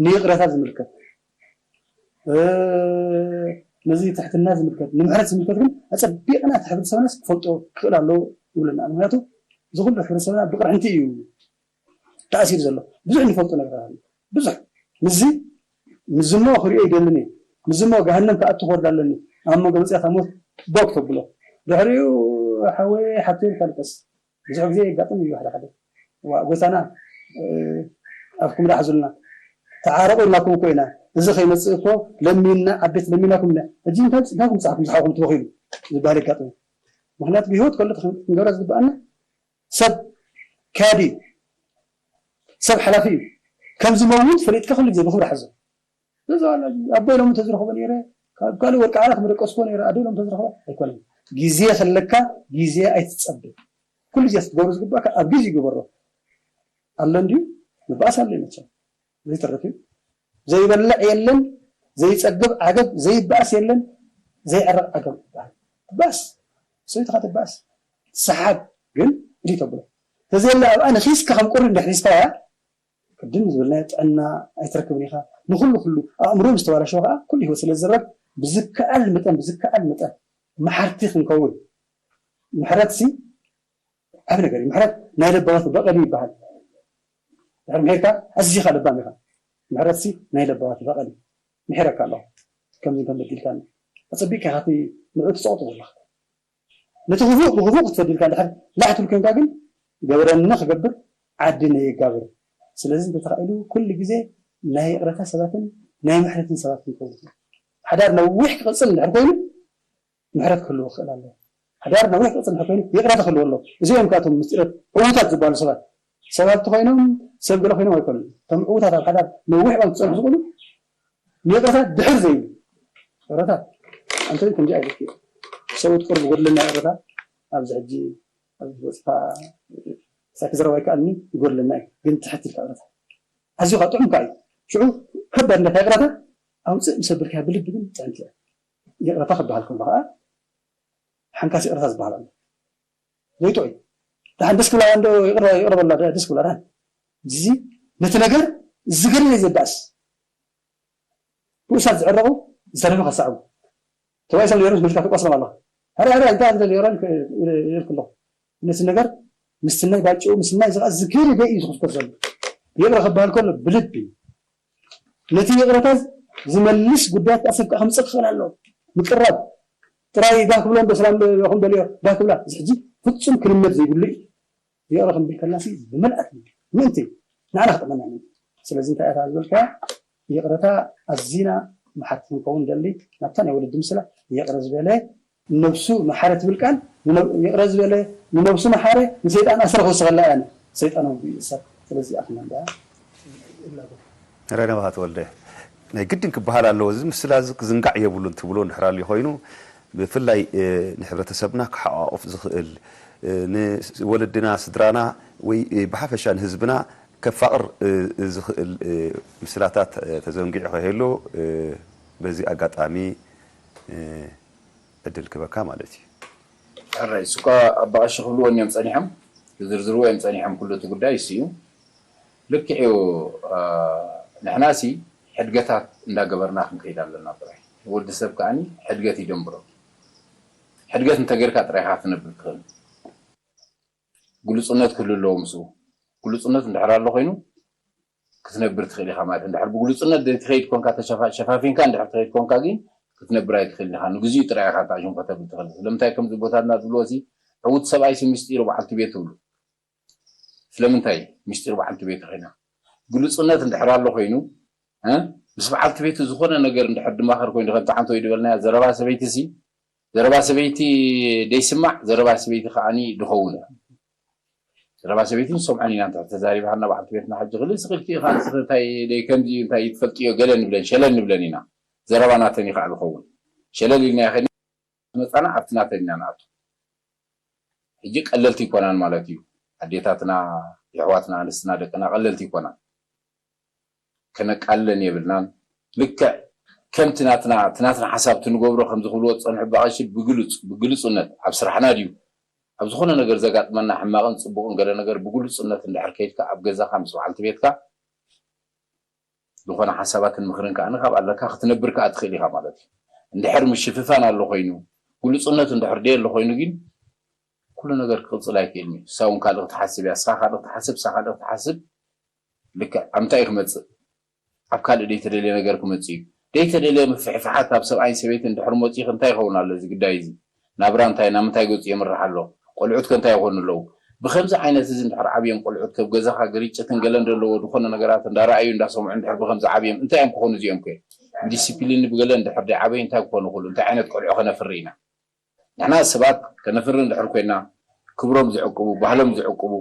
ንይቕረታ ዝምልከት ነዚ ትሕትና ዝምልከት ንምሕረት ዝምልከት ግን ኣፀቢቕና እቲ ሕብረተሰብናስ ክፈልጦ ክኽእል ኣለዎ ይብለና ምክንያቱ እዚ ኩሉ ሕብረተሰብና ብቕርሕንቲ እዩ ተኣሲሩ ዘሎ ብዙሕ ንፈልጦ ነገር ኣሎ ብዙሕ ምዚ ምዝሞ ክሪኦ ይደልን እዩ ምዝሞ ገሃነም ክኣቱ ክወርድ ኣለኒ ኣብ መንጎ መፅያት ሞት ቦክ ተብሎ ድሕሪኡ ሓወይ ሓብተይ ኢልካ ልቀስ ብዙሕ ግዜ የጋጥም እዩ ሓደ ሓደ ዋ ጎይታና፣ እ፣ ኣፍኩም ዳሕዙልና፣ ተዓረቑ ኢልናኩም እኮ ኢና። እዚ ከይመጽእ እኮ ለሚንና፣ ዓቤት ለሚናኩም ኢና። ሕጂ እንታይ እንታይ ክምጻእኩም ዝሓኹም ትበኺሉ ዝበሃል የጋጥም። ምኽንያቱ ብህይወት ከሎ ክንገብራ ዝግብኣና፣ ሰብ ካዲ፣ ሰብ ሓላፊ እዩ። ከም ዝመውት ፈሊጥካ ኩሉ ግዜ ብኽብሪ ሓዞ። እዚ ኣቦይ ሎሚ ተዝረኽቦ ነይረ፣ ካብ ካልእ ወርቂ ዓራት ምደቀስኮ ነይረ፣ ኣደይ ሎሚ ተዝረኽቦ ኣይኮነን። ግዜ ከለካ ግዜ ኣይትጸበ። ኩሉ ግዜ ክትገብሮ ዝግባእካ ኣብ ግዜ ግበሮ። ኣሎ እንድዩ፣ ምባኣስ ኣሎ እዩ መቸም። ዘይተርፍ እዩ። ዘይበልዕ የለን፣ ዘይጸግብ ዓገብ፣ ዘይባኣስ የለን፣ ዘይዕረቕ ዓገብ ይበሃል። ትባኣስ፣ ሰበይትኻ ትባኣስ። ሰሓብ ግን እዲ ተብሎ። ተዘየለ ኣብኣ ነኺስካ ከም ቁሪ እንድሕር ሒዝካያ፣ ቅድም ዝበልናዮ ጥዕና ኣይትረክብን ኢኻ። ንኹሉ ኩሉ ኣእምሮ ምስ ተባላሸወ ከዓ ኩሉ ህይወት ስለ ዝዝረግ ብዝከኣል መጠን፣ ብዝከኣል መጠን መሓርቲ ክንከውን። ምሕረት ሲ ዓቢ ነገር እዩ። ምሕረት ናይ ለባማት በቐል እዩ ይበሃል። ድሕሪ ምሒርካ ኣዚኻ ለባም ኢኻ። ምሕረት ሲ ናይ ለባማት በቐል እዩ። ምሒረካ ኣለኹ። ከምዚ ከም በዲልካኒ። ኣጸቢቕካ ኢኻ እቲ ንዕኡ ትጸቕጦ ዘለኻ። ነቲ ክፉእ ብክፉእ ክትፈዲ ኢልካ እንድሕር ላሕ ትብል ኮንካ ግን ገበረኒ ክገብር ዓዲ ነየጋብር። ስለዚ እንተተኻኢሉ ኩሉ ግዜ ናይ ይቕረታ ሰባትን ናይ ምሕረትን ሰባት ክንከውን። ሓዳር ነዊሕ ክቕጽል እንድሕር ኮይኑ ምሕረት ክህልዎ ክኽእል ኣለዎ። ሓዳር ነዊሕ ክቕጽል እንድሕር ኮይኑ ይቕረታ ክህልዎ ኣለዎ። እዚኦም ካብቶም ምስጢራት ዕዉታት ዝበሃሉ ሰባት፣ ሰባት እንተኾይኖም ሰብ ገለ ኮይኖም ኣይኮኑን። እቶም ዕዉታት ኣብ ሓዳር ነዊሕ እዋን ክጸንሑ ዝኽእሉ ንይቕረታ ድሕር ዘይብሉ ይቕረታ። ኣንተ ግን ከምዚ ዓይነት እዩ። ሰብኡት ቁሩብ ይጎድለና ይቕረታ። ኣብዚ ሕጂ ኣብዚ ወጽኻ ሳክ ዘረባ ይከኣልኒ ይጎድለና እዩ። ግን ትሕት ኢልካ ይቕረታ። ኣዝዩ ከዓ ጥዑም ከዓ እዩ። ሽዑ ከበድ እንደካ ይቕረታ ኣውፅእ ምስ ኣበልካያ ብልቢ ግን ጥዕምቲ እያ። ይቕረታ ክበሃል ከሎ ከዓ ሓንካስ ይቕረታ ዝበሃል ኣሎ። ዘይጥዑይ። ደሓን ደስ ክብላ እንዶ ይቕረ-፣ ይቕረበላ፣ ደ-፣ ደስ ክብላ ደሓን። እዚ ነቲ ነገር ዝገደለ ዘባእስ። ብኡሳት ዝዕረቑ ዝተረፈ ከሰዕቡ። ተባኢሶም ነይሮም መልካ ትቆስሎም ኣለኻ። ሃረ፣ ሃረ፣ እንታይ ኣለ ነይሮም ክ-፣ ኢለ-፣ ኢለልኩ ኣለኹ። ነቲ ነገር ምስናይ ባጭኡ፣ ምስናይ ዝኸ-፣ ዝገደደ እዩ ዝኽፍከፍ ዘሎ። ይቕረ ክበሃል ከሎ ብልቢ። ነቲ ይቕረታ ዝመልስ ጉዳያት ከዓ ሰብ ከዓ ከምፅእ ክኽእል ኣለዎ። ምቅራብ ጥራይ ጋህ ክብሎ እንዶ ሰላም ዶ ይኹን በልዮ ጋህ ክብላ። እዚ ሕጂ ፍጹም ክልመድ ዘይብሉ እዩ። ይቕረ ክንብል ከለና ሲ ብመልኣት ልቢ ምእንቲ ንዓና ክጠቕመና ምእንቲ። ስለዚ እንታይ እያ ዝበልካያ? ይቕረታ ኣዚና መሓርቲ ክንከውን ደሊ ናብታ ናይ ወለዲ ምስላ ይቕረ ዝበለ ንነብሱ መሓረ ትብል ቃል ንነ-፣ ይቕረ ዝበለ ንነብሱ መሓረ ንሰይጣን ኣስረ ክውስኸላ እያ ሰይጣናዊ ይእሰር። ስለዚ ኣኽና እንዳ ረነባ ተወልደ ናይ ግድን ክበሃል ኣለዎ። እዚ ምስላ እዚ ክዝንጋዕ የብሉን ትብሎ እንድሕር ኣልዩ ኮይኑ ብፍላይ፣ እ፣ ንሕብረተሰብና ክሓቋቑፍ ዝኽእል፣ እ፣ ንወለድና፣ ስድራና ወይ፣ እ፣ ብሓፈሻ ንህዝብና ከፋቕር፣ እ፣ ዝኽእል፣ እ፣ ምስላታት፣ እ፣ ተዘንጊዑ ከይህሉ፣ እ፣ በዚ ኣጋጣሚ፣ እ፣ ዕድል ክበካ ማለት እዩ። ሕራይ፣ እሱ እኳ ኣባ ቀሺ ክብልዎ እዮም ጸኒሖም፣ ክዝርዝርዎ እዮም ጸኒሖም፣ ኩሉ እቲ ጉዳይ እሱ እዩ። ልክዕ እዩ። አ፣ ንሕናሲ ሕድገታት እንዳገበርና ክንከይድ ኣለና ጥራይ። ወዲ ሰብ ከኣኒ ሕድገት ይደንብሮ። ሕድገት እንተገይርካ ጥራይ ኢኻ ክትነብር ትኽእል። ግሉጽነት ክህሉ ኣለዎ ምስኡ። ግሉጽነት እንድሕር ኣሎ ኮይኑ ክትነብር ትኽእል ኢኻ ማለት። እንድሕር ብግሉጽነት ዘይትኸይድ ኮንካ፣ ተሸፋ-፣ ሸፋፊንካ እንድሕር ትኸይድ ኮንካ ግን ክትነብር ኣይትኽእል ኢኻ። ንግዚኡ ጥራይ ኢኻ እታ ሽንኮ ተብል ትኽእል። ስለምንታይ ከምዚ ቦታትና ዝብልዎ ሲ ዕዉት ሰብኣይ ሲ ምስጢሩ በዓልቲ ቤት ትብሉ። ስለምንታይ ምስጢር በዓልቲ ቤት ኮይና? ግሉጽነት እንድሕር ኣሎ ኮይኑ፣ እ? ምስ በዓልቲ ቤቱ ዝኾነ ነገር እንድሕር ድማኸር ኮይኑ፣ ከምቲ ሓንቲ ወይ ድበልናያ ዘረባ ሰበይቲ ሲ፣ ዘረባ ሰበይቲ ደይስማዕ፣ ዘረባ ሰበይቲ ከዓኒ ድኸውን እዩ። ዘረባ ሰበይቲ ንሰምዖን ኢና፣ እንተ ተዛሪብሃና በዓልቲ ቤትና ሕጂ ክልእ ስኽልኪ ኢኻ፣ ንስኺ እንታይ ደይ ከምዚ እዩ፣ እንታይ እዩ ትፈልጥዮ፣ ገለ ንብለን፣ ሸለል ንብለን ኢና። ዘረባ ናተን እዩ ከዓ ዝኸውን። ሸለል ኢልናዮ ከይድና መጻና ኣብቲ ናተን ኢና ንኣቱ። ሕጂ ቀለልቲ ይኮናን ማለት እዩ። ኣዴታትና፣ የሕዋትና፣ ኣንስትና፣ ደቅና ቀለልቲ ይኮናን። ከነቃልለን የብልናን። ልክዕ ከምቲ ናትና፣ እቲ ናትና ሓሳብ እቲ ንገብሮ ከም ዝኽብልዎ ዝጸንሑ ኣባ ቀሺ ብግሉጽ፣ ብግሉጽነት ኣብ ስራሕና ድዩ፣ ኣብ ዝኾነ ነገር ዘጋጥመና ሕማቕን ጽቡቕን ገለ ነገር ብግሉጽነት እንድሕር ከይድካ ኣብ ገዛኻ ምስ በዓልቲ ቤትካ ዝኾነ ሓሳባትን ምኽርን ከኣ ካብ ኣለካ ክትነብር ከኣ ትኽእል ኢኻ ማለት እዩ። እንድሕር ምሽፍፋን ኣሎ ኮይኑ፣ ግሉጽነት እንድሕር ደየሎ ኮይኑ ግን ኩሉ ነገር ክቕጽል ኣይክእልን እዩ። እሳ እውን ካልእ ክትሓስብ እያ፣ እሳ ካልእ ክትሓስብ፣ እሳ ካልእ ክትሓስብ። ልክዕ ኣብ ምንታይ እዩ ክመጽእ? ኣብ ካልእ ደይተደልየ ነገር ክመጽእ እዩ። ደይተደልየ ምፍሕፋሓት ኣብ ሰብኣይን ሰበይትን እንድሕር መጺኡ እንታይ ይኸውን ኣሎ እዚ ጉዳይ እዚ? ናብራ እንታይ፣ ናብ ምንታይ ገጹ የምርሕ ኣሎ? ቆልዑት ከ እንታይ ይኾኑ ኣለዉ? ብከምዚ ዓይነት እዚ እንድሕር ዓብዮም ቆልዑት ከብ ገዛኻ ግርጭትን ገለን ዘለዎ ዝኾነ ነገራት እንዳረኣዩ እንዳሰምዑ እንድሕር ብከምዚ ዓብዮም እንታይ እዮም ክኾኑ እዚኦም ከ? ብዲሲፕሊን ብገለ እንድሕር ደይ ዓበዩ እንታይ ክኾኑ ይኽእሉ? እንታይ ዓይነት ቆልዑ ከነፍሪ ኢና? ንሕና ሰባት ከነፍሪ እንድሕር ኮይና ክብሮም ዝዕቅቡ ባህሎም ዝዕቅቡ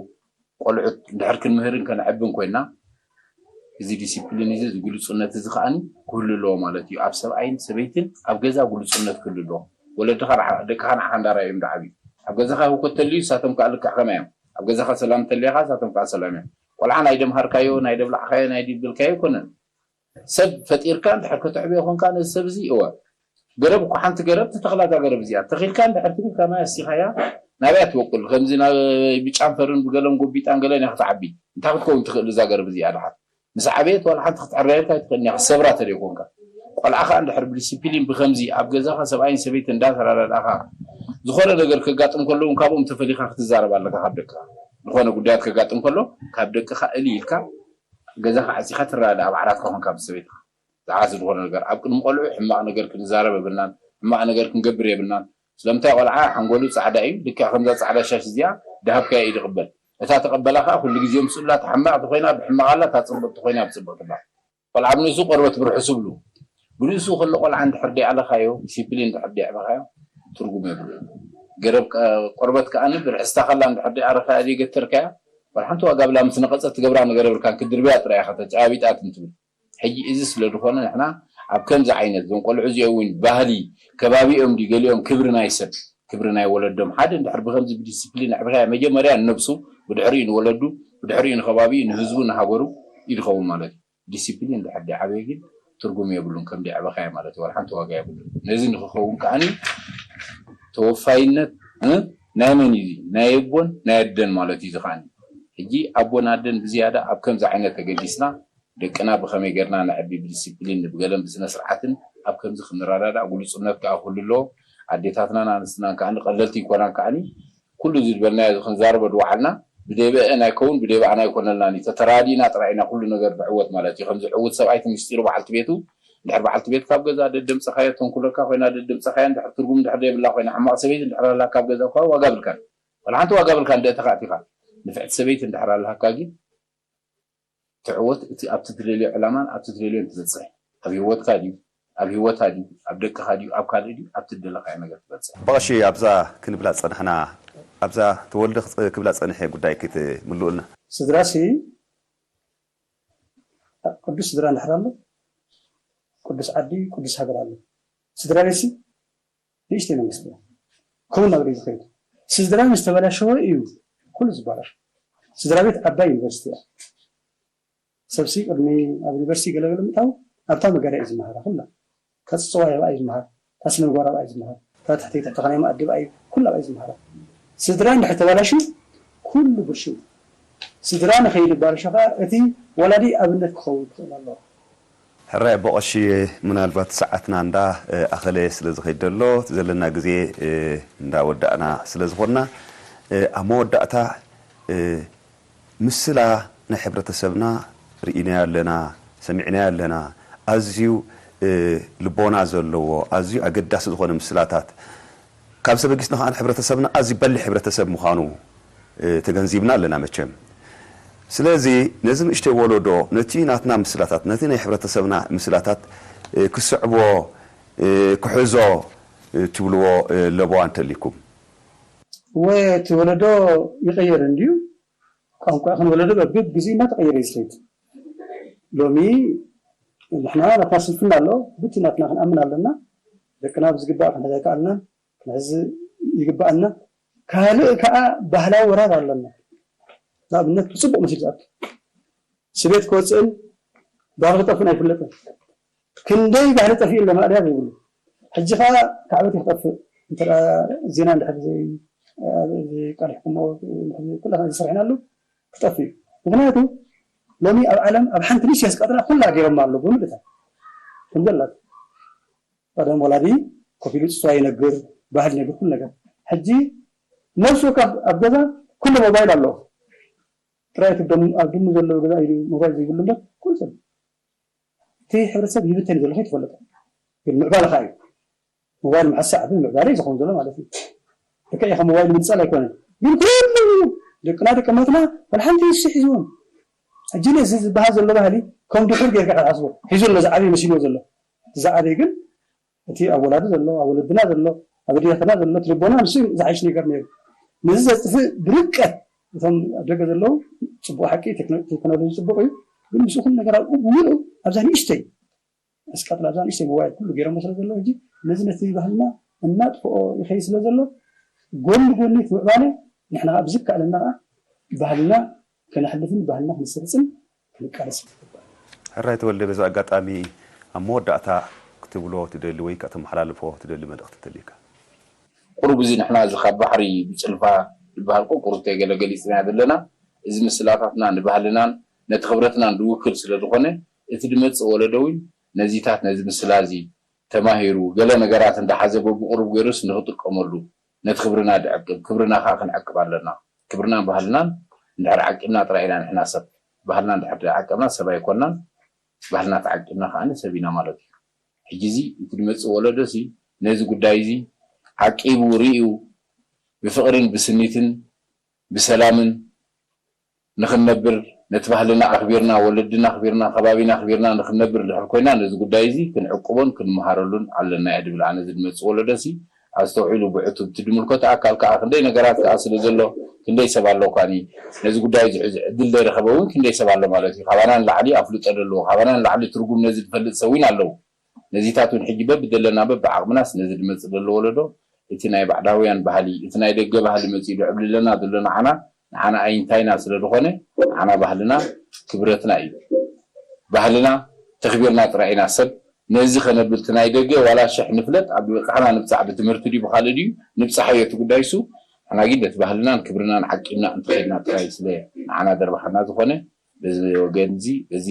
ቆልዑት እንድሕር ክንምህርን ከነዕብን ኮይና እዚ ዲሲፕሊን እዚ ግሉፅነት እዚ ከዓኒ ክህሉ ኣለዎ ማለት እዩ። ኣብ ሰብኣይን ሰበይትን ኣብ ገዛ ግሉፅነት ክህሉ ኣለዎ። ወለድኻ ደቅኻ ንዓኻ እንዳረኣዮም ዶ ዓብዩ? ኣብ ገዛኻ ህውከት ተልዩ ንሳቶም ከዓ ልክዕ ከማይ እዮም። ኣብ ገዛኻ ሰላም እንተልየኻ ንሳቶም ከዓ ሰላም እዮም። ቆልዓ ናይ ደምሃርካዮ ናይ ደብላዕካዮ ናይ ድብልካዮ ኣይኮነን። ሰብ ፈጢርካ እንድሕር ከተዕብዮ ኮንካ ነዚ ሰብ እዚ እወ ገረብ እኮ ሓንቲ ገረብ ትተኽላ እዛ ገረብ እዚኣ ተኺልካ እንድሕር ትብል ከማይ ኣስቲኻያ ናበይ ትበቁል ከምዚ ናብ ብጫንፈርን ብገለን ጎቢጣን ገለን እያ ክትዓቢ እንታይ ክትከውን ትኽእል እዛ ገረብ እዚኣ ድሓር ምስ ዓበየት ዋላ ሓንቲ ክትዕረየልካ ኣይትኽእልን እያ ክትሰብራ ተደይ ኮንካ ቆልዓ ከዓ እንድሕር ብዲሲፕሊን ብከምዚ ኣብ ገዛኻ ሰብኣይን ሰበይትን እንዳተረዳዳእኻ ዝኾነ ነገር ከጋጥም ከለውን ካብኦም ተፈሊኻ ክትዛረብ ኣለካ ካብ ደቅኻ ዝኾነ ጉዳያት ከጋጥም ከሎ ካብ ደቅኻ እሊ ኢልካ ገዛኻ ዓፂኻ ትረዳዳእ ኣብ ዓራትካ ኮንካ ምስ ሰበይትኻ ዝዓሲ ዝኾነ ነገር ኣብ ቅድሚ ቆልዑ ሕማቕ ነገር ክንዛረብ የብልናን ሕማቕ ነገር ክንገብር የብልናን ስለምንታይ ቆልዓ ሓንጎሉ ፃዕዳ እዩ ልክዕ ከምዛ ፃዕዳ ሻሽ እዚኣ ድሃብካያ እዩ ዝቕበል እታ ተቐበላ ከዓ ኩሉ ግዜ ምስኡላ እታ ሕማቕ ተኮይና ብሕማቕ ኣላ እታ ፅብቕቲ ኮይና ብፅብቕቲ ኣላ ቆልዓ ብንእሱ ቆርበት ብርሕሱ ብሉ ብንእሱ ከሎ ቆልዓ እንድሕር ደይ ኣለኻዮ ዲሲፕሊን እንድሕር ደይ ኣዕበኻዮ ትርጉም የብሉ ገረብ ቆርበት ከዓ ብርሕስታ ከላ እንድሕር ደይ ኣረካያ ዘይገተርካያ ዋላ ሓንቲ ዋጋ ብላ ምስ ነቐፀት ትገብራ ነገር የብልካን ክድርብያ ጥራይ ኢኻ ተጨባቢጣ ትም ትብል ሕጂ እዚ ስለ ዝኾነ ንሕና ኣብ ከምዚ ዓይነት እዞም ቆልዑ እዚኦም እውን ባህሊ ከባቢኦም ድዩ ገሊኦም ክብሪ ናይ ሰብ ክብሪ ናይ ወለዶም ሓደ እንድሕር ብከምዚ ብዲስፕሊን ኣዕብኻዮ መጀመርያ ንነብሱ ብድሕሪኡ ንወለዱ ብድሕሪኡ ንከባቢኡ ንህዝቡ ንሃገሩ እዩ ዝኸውን ማለት እዩ ዲስፕሊን እንድሕር ደይዓበየ ግን ትርጉም የብሉን ከም ደይዕበኻዮ ማለት እዩ ዋላ ሓንቲ ዋጋ የብሉን ነዚ ንክኸውን ከዓኒ ተወፋይነት ናይ መን እዩ ናይ ኣቦን ናይ ኣደን ማለት እዩ ዝኸዓኒ ሕጂ ኣቦን ኣደን ብዝያዳ ኣብ ከምዚ ዓይነት ተገዲስና ደቅና ብኸመይ ገርና ነዕቢ ብዲስፕሊን ብገለን ብስነ ስርዓትን ኣብ ከምዚ ክንረዳዳእ ግሉፅነት ከዓ ክህሉ ኣለዎ ኣዴታትናን ኣንስትናን ከዓ ቀለልቲ ይኮናን ከዓኒ ኩሉ እዚ ዝበልናዮ እዚ ክንዛረቦ ዝወዓልና ብደይ ብአን ኣይከውን ብደይ ብኣና ኣይኮነልናን እዩ ተተራዲእና ጥራይ ኢና ኩሉ ነገር ንዕወት ማለት እዩ ከምዚ ዕውት ሰብኣይቲ ምስጢሩ በዓልቲ ቤቱ እንድሕር በዓልቲ ቤት ካብ ገዛ ደደምፀኻዮ ተንኩለካ ኮይና ደደምፀኻዮ እንድሕር ትርጉም እንድሕር ዘይብላ ኮይና ሕማቕ ሰበይቲ እንድሕር ኣላ ካብ ገዛ እኳ ዋጋ ብልካን ዋላ ሓንቲ ዋጋ ብልካን ደእተኻ ኣቲኻ ንፍዕቲ ሰበይቲ እንድሕር ኣለሃካ ግን ትዕወት እቲ ኣብቲ ትደልዮ ዕላማን ኣብቲ ትደልዮን ትበፅሕ ኣብ ህይወትካ ድዩ ኣብ ህይወታ ድዩ ኣብ ደቅኻ ድዩ ኣብ ካልእ ድዩ ኣብቲ ትደለኻዮ ነገር ትበፅሕ። በቐሺ ኣብዛ ክንብላ ዝፀናሕና ኣብዛ ተወልደ ክብላ ዝፀንሐ ጉዳይ ክትምልኡልና። ስድራሲ ቅዱስ ስድራ እንድሕር ኣሎ ቅዱስ ዓዲ ቅዱስ ሃገር ኣሎ። ስድራ ቤትሲ ንእሽተይ መንግስቲ እያ። ከምኡ እናበለ እዩ ዝኸይድ። ስድራ ምስ ተበላሸወ እዩ ኩሉ ዝበላሾ። ስድራ ቤት ዓባይ ዩኒቨርሲቲ እያ። ሰብሲ ቅድሚ ኣብ ዩኒቨርሲቲ ገለገለ ምእታው ኣብታ መጋርያ እዩ ዝመሃራ ኩላ። እታ ፅፅዋ ኣብኣ እዩ ዝመሃር፣ እታ ስነ ምግባር ኣብኣ እዩ ዝመሃር፣ እታ ትሕተይ ትሕተኻ ናይ መኣዲ ኣብኣ እዩ ኩሉ ኣብኣ እዩ ዝመሃራ። ስድራ እንድሕር ተባላሽዩ ኩሉ ብልሽው እዩ። ስድራ ንኸይድባላሾ ከዓ እቲ ወላዲ ኣብነት ክኸውን ክኽእል ኣለዎ። ሕራይ ኣቦ ቀሺ ምናልባት ሰዓትና እንዳ ኣኸለ ስለ ዝኸይድ ዘሎ እቲ ዘለና ግዜ እንዳ ወዳእና ስለ ዝኾንና ኣብ መወዳእታ ምስላ ናይ ሕብረተሰብና ርኢናዮ ኣለና ሰሚዕናዮ ኣለና ኣዝዩ ልቦና ዘለዎ ኣዝዩ ኣገዳሲ ዝኾነ ምስላታት ካብ ሰብ ኣጊስና ከዓ ሕብረተሰብና ኣዝዩ በሊሕ ሕብረተሰብ ምዃኑ ተገንዚብና ኣለና መቸም። ስለዚ ነዚ ንእሽተይ ወለዶ ነቲ ናትና ምስላታት ነቲ ናይ ሕብረተሰብና ምስላታት ክስዕቦ ክሕዞ ትብልዎ ለበዋ እንተሊኩም? እወ እቲ ወለዶ ይቕየር እንድዩ ቋንቋ ይኹን ወለዶ በብግዜኡ እናተቐየረ እዩ ዝኸይድ። ሎሚ ንሕና ናትና ስንፍና ኣሎ፣ ብቲ ናትና ክንኣምን ኣለና። ደቅና ብዝግባእ ክንሕዝ ኣይከኣልናን፣ ክንሕዝ ይግባኣና። ካልእ ከዓ ባህላዊ ወራር ኣለና። ንኣብነት ብፅቡቕ መሲሉ ዝኣቱ ስቤት ክወፅእን ባህሊ ክጠፍእን ኣይፍለጥን። ክንደይ ባህሊ ጠፊኡ ኣሎ ማእለያ ዘይብሉ። ሕጂ ከዓ ካዕበት እዩ ክጠፍእ። እንተ ዜና እንድሕር ዘይቃልሕኩሞ ኩላትና ዝሰርሕናሉ ክጠፍእ እዩ። ምክንያቱ ሎሚ ኣብ ዓለም ኣብ ሓንቲ ንእሽተይ ዝቀጥራ ኩላ ገይሮማ ኣለዉ ብምልእታ ከምዘላት ቀደም ወላዲ ኮፍ ኢሉ ፅዋ ይነግር ባህል ይነግር ኩሉ ነገር ሕጂ ነብሱ ካብ ኣብ ገዛ ኩሉ ሞባይል ኣለዎ ጥራይ እቲ ኣብ ድሙ ዘለዎ ገዛ ኢሉ ሞባይል ዘይብሉ እምበር ኩሉ ሰብ እቲ ሕብረተሰብ ይብተን ዘሎ ከይትፈልጦ ግን ምዕባለ ከዓ እዩ ሞባይል ምሕሳዕ ግን ምዕባለ እዩ ዝኸውን ዘሎ ማለት እዩ ልክዕ ኢኻ ሞባይል ምንፃል ኣይኮነን ግን ኩሉ ደቅና ደቀማትና ወላ ሓንቲ ይስሕ ሒዝዎም። ሕጂ እዚ ዝበሃል ዘሎ ባህሊ ከም ድሑር ጌርካ ክትሓስቦ ሒዙ ኣሎ ዝዓበየ መሲልዎ ዘሎ። ዝዓበየ ግን እቲ ኣብ ወላዲ ዘሎ፣ ኣብ ወለድና ዘሎ፣ ኣብ ኣዴታትና ዘሎ እቲ ልቦና ንሱ ዝሓይሽ ነገር ነይሩ። ነዚ ዘጥፍእ ብርቀት እቶም ኣብ ደገ ዘለዉ ጽቡቕ ሓቂ ቴክኖ- ቴክኖሎጂ ጽቡቕ እዩ። ግን ምስኡ ኩሉ ነገር ኣብኡ ብምሉእ ኣብዛ ንእሽተይ ኣስቀጥላ ኣብዛ ንእሽተይ ሞባይል ኩሉ ገይሮሞ ስለ ዘለዉ ሕጂ ነዚ ነቲ ባህልና እናጥፍኦ ይኸይድ ስለ ዘሎ ጎኒ ጎኒ እቲ ምዕባለ ንሕና ከዓ ብዝከኣለና ከዓ ባህልና ከነሕልፍን ባህልና ክንሰርፅን ክንቃለስ ይግባእ። ሕራይ ተወልደ፣ በዚ ኣጋጣሚ ኣብ መወዳእታ ክትብሎ ትደሊ ወይ ከተመሓላልፎ ትደሊ መልእኽቲ እንተሊካ? ቁሩብ እዚ ንሕና እዚ ካብ ባሕሪ ብጭልፋ ዝበሃል ቁሩብ ተገለ ገሊፅና ዘለና እዚ ምስላታትና ንባህልናን ነቲ ክብረትናን ዝውክል ስለ ዝኾነ እቲ ድመፅእ ወለዶ እውን ነዚታት ነዚ ምስላ እዚ ተማሂሩ ገለ ነገራት እንዳሓዘ በብቁሩብ ገይሩስ ንክጥቀመሉ ነቲ ክብርና ድዕቅብ ክብርና ከዓ ክንዕቅብ ኣለና። ክብርናን ባህልናን እንድሕር ዓቂብና ጥራይ ኢና ንሕና ሰብ። ባህልና እንድሕር ዓቀብና ሰብ ኣይኮናን። ባህልና ተዓቂብና ከዓ ሰብ ኢና ማለት እዩ። ሕጂ እዚ እቲ ድመፅእ ወለዶ ሲ ነዚ ጉዳይ እዚ ዓቂቡ ርእዩ ብፍቕርን ብስኒትን ብሰላምን ንኽንነብር ነቲ ባህልና ኣኽቢርና ወለድና ኣኽቢርና ከባቢና ኣኽቢርና ንኽንነብር ድሕር ኮይና ነዚ ጉዳይ እዚ ክንዕቅቦን ክንመሃረሉን ኣለና እየ ድብል ኣነ እዚ ድመፅእ ወለዶ ሲ ኣስተውዒሉ ብዕቱብ እቲ ድምልከቶ ኣካል ከዓ ክንደይ ነገራት ከዓ ስለ ዘሎ ክንደይ ሰብ ኣለውካኒ ነዚ ጉዳይ እዚ ሕዚ ዕድል ዘይረኸበ እውን ክንደይ ሰብ ኣሎ ማለት እዩ ካባና ንላዕሊ ኣፍልጦ ዘለዎ ካባና ንላዕሊ ትርጉም ነዚ ዝፈልጥ ሰብ እውን ኣለዉ ነዚታት እውን ሕጂ በብደለና በብዓቕምናስ ነዚ ድመፅእ ዘሎ ወለዶ እቲ ናይ ባዕዳውያን ባህሊ እቲ ናይ ደገ ባህሊ መፂኡ ድዕብልለና ዘሎ ንዓና ንዓና ኣይንታይና ስለ ዝኾነ ንዓና ባህልና ክብረትና እዩ ባህልና ተኽቢርና ጥራይ ኢና ሰብ ነዚ ከነብል እቲ ናይ ደገ ዋላ ሽሕ ንፍለጥ ኣብ ዝበፃሕና ንብፃሕ ብትምህርቲ ድዩ ብካልእ ድዩ ንብፃሕ እዩ እቲ ጉዳይ እሱ ንሕና ግን ነቲ ባህልናን ክብርናን ዓቂብና እንተኸድና ጥራይ ስለ ንዓና ደርባሓና ዝኾነ በዚ ወገን እዚ በዚ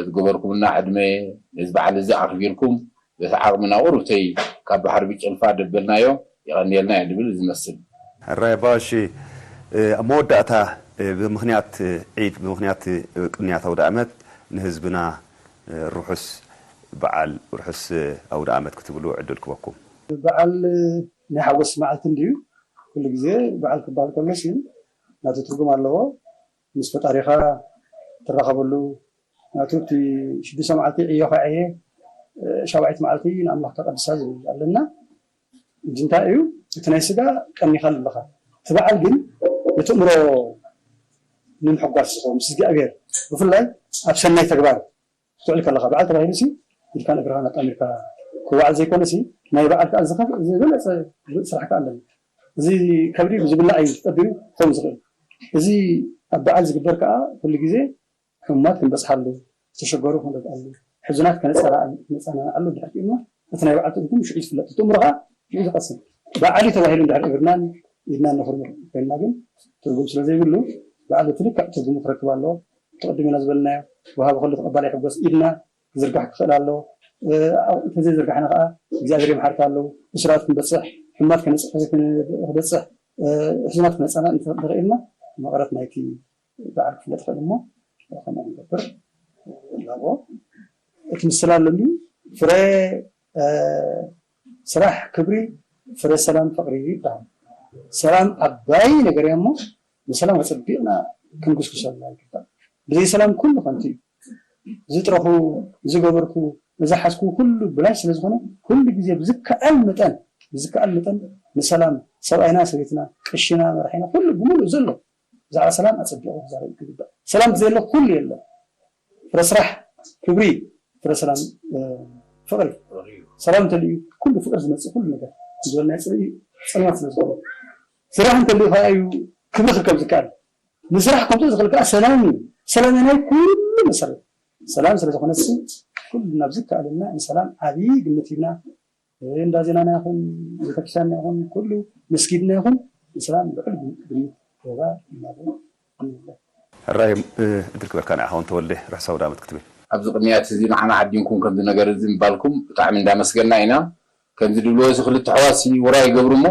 ዝገበርኩምና ዕድመ ነዚ በዓል እዚ ኣኽቢርኩም በቲ ዓቕምና ቁሩብተይ ካብ ባሕሪ ብጭልፋ ደበልናዮ የቐንየልና እየ ድብል ዝመስል። ሕራይ ኣባ እሺ ኣብ መወዳእታ ብምኽንያት ዒድ ብምኽንያት ቅንያት ኣውደኣመት ንህዝብና ርሑስ በዓል ርሑስ ኣውደኣመት ክትብሉ ዕድል ክበኩም። በዓል ናይ ሓጎስ መዓልቲ እንድዩ ኩሉ ግዜ በዓል ክበሃል ከሎስ ግን ናቱ ትርጉም ኣለዎ ምስ ፈጣሪኻ ትራኸበሉ ናቱ እቲ ሽዱሽተ መዓልቲ ዕዮ ከዐየ ሻውዓይቲ መዓልቲ ንኣምላኽ ከቐድሳ ዝብል ኣለና። እዚ እንታይ እዩ? እቲ ናይ ስጋ ቀኒኻ ኣለኻ። እቲ በዓል ግን ነቲ እምሮ ንምሕጓስ ዝኸውን ምስ እግዚኣብሔር ብፍላይ ኣብ ሰናይ ተግባር ክትውዕል ከለኻ በዓል ተባሂሉ ሲ ኢድካን እግርኻን ኣጣሚርካ ክወዓል ዘይኮነ ሲ ናይ በዓል ከዓ ዝኸፍእ ዝበለፀ ስራሕ ከዓ ኣለና። እዚ ከብዲ ብዝብላዕ እዩ ተጠቢሩ ክኸውን ዝኽእል። እዚ ኣብ በዓል ዝግበር ከዓ ኩሉ ግዜ ሕሙማት ክንበፅሓሉ፣ ዝተሸገሩ ክንረድኣሉ፣ ሕዙናት ከነፀናንዓሉ እንድሕር ክኢልና እቲ ናይ በዓል ትርጉም ሽዑ ዝፍለጥ። እቲ እምሮ ከዓ ሽዑ ዝቐስን። በዓል እዩ ተባሂሉ እንድሕር እግርናን ኢድናን ነኹርምር ኮይንና ግን ትርጉም ስለዘይብሉ በዓል እቲ ልክዕ ትርጉሙ ክረክብ ኣለዎ። እቲ ቅድም ኢልና ዝበልናዮ ወሃቢ ኩሉ ተቐባላይ ሕጎስ ኢድና ክዝርጋሕ ክኽእል ኣለዎ። እንተዘይዘርጋሕና ከዓ እግዚኣብሔር ይምሓርካ ኣለዉ። እሱራት ክንበፅሕ፣ ሕሙማት ከነፅሕ፣ ክበፅሕ፣ ሕዙናት ክነፀናን እንተኽኢልና መቐረት ናይቲ በዓል ክፍለጥ ይኽእል እሞ ከምኡ ክንገብር ኣለዎ። እቲ ምስላ ኣለሉ ፍረ ስራሕ ክብሪ ፍረ ሰላም ፍቕሪ ይበሃል። ሰላም ዓባይ ነገር እያ እሞ ንሰላም ኣፀቢቕና ክንጉስጉሰላ ይግባእ። ብዘይ ሰላም ኩሉ ከንቱ እዩ። ዝጥረኹ ዝገበርኩ ዝሓዝኩ ኩሉ ብላሽ ስለ ዝኾነ ኩሉ ግዜ ብዝከኣል መጠን ብዝከኣል መጠን ንሰላም ሰብኣይና ሰበይትና ቅሽና መራሒና ኩሉ ብምሉእ ዘሎ ብዛዕባ ሰላም ኣፀቢቑ ክዛረብ ይግባእ። ሰላም ዘየለ ኩሉ የለን። ፍረ ስራሕ ክብሪ ፍረ ሰላም ፍቕሪ ሰላም እንተልዩ ኩሉ ፍቕሪ ዝመፅእ ኩሉ ነገር ዝበልና ፅልኢ ፀልማት ስለ ዝኾነ ስራሕ እንተልዩ ከዓ እዩ ክብሪ ክርከብ ዝከኣል። ንስራሕ ከምፅኡ ዝኽእል ከዓ ሰላም እዩ። ሰላም ናይ ኩሉ መሰረት። ሰላም ስለ ዝኾነ ሲ ኩሉ ናብ ዝከኣለና ንሰላም ዓብዪ ግምት ሂብና እንዳ ዜናና ይኹን ቤተክርስትያንና ይኹን ኩሉ መስጊድና ይኹን ንሰላም ልዑል ግምት ክህባ ይግባእ። ሕራይ እድል ክበልካ ንዓኻ እውን ተወልደ ርሑስ ኣውደኣመት ክትብል። ኣብዚ ቅንያት እዚ ንዓና ዓዲምኩም ከምዚ ነገር እዚ ምባልኩም ብጣዕሚ እንዳመስገና ኢና። ከምዚ ድብልዎ እዚ ክልተ ኣሕዋት ሲ ውራይ ይገብሩ እሞ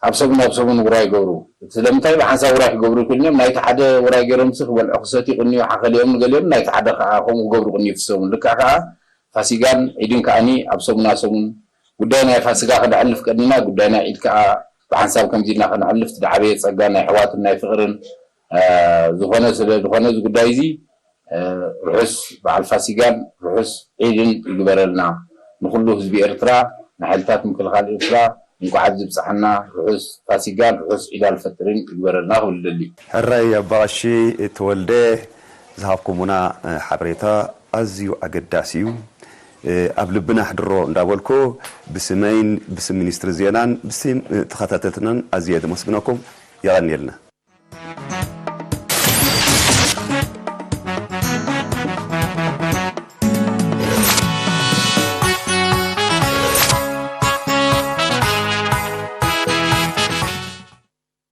ሓብሶም ናብ ሰሙን ውራይ ይገብሩ። ስለምንታይ ብሓንሳብ ውራይ ክገብሩ ይክእሉ እዮም። ናይቲ ሓደ ውራይ ገይሮም ሲ ክበልዑ ክሰትዩ ይቅንዩ ሓኸሊኦም ንገሊኦም ናይቲ ሓደ ከዓ ከምኡ ክገብሩ ቅንዩ እቲ ሰሙን። ልክዕ ከዓ ፋሲጋን ዒድን ከዓኒ ኣብ ሰሙና ሰሙን ጉዳይ ናይ ፋሲጋ ክነሕልፍ ቀኒና ጉዳይ ናይ ዒድ ከዓ ብሓንሳብ ከምዚ ኢልና ከነሕልፍ ዝዓበየ ጸጋ ናይ ኣሕዋትን ናይ ፍቕርን ዝኾነ ስለ ዝኾነ እዚ ጉዳይ እዚ ርሑስ በዓል ፋሲጋን ርሑስ ዒድን ይግበረልና። ንኹሉ ህዝቢ ኤርትራ፣ ንሓይልታት ምክልኻል ኤርትራ እንኳዕ ኣብዚ ብጻሕና። ርሑስ ፋሲጋን ርሑስ ዒድ ኣልፈጥርን ይግበረልና ክብል ደሊ። ሕራይ ኣባቐሺ ተወልደ ዝሃብኩሙና ሓበሬታ ኣዝዩ ኣገዳሲ እዩ። ኣብ ልብና ኣሕድሮ እንዳበልኩ ብስመይን ብስም ሚኒስትሪ ዜናን ብስም ተኸታተልትናን ኣዝየ የመስግነኩም። የቐንየልና።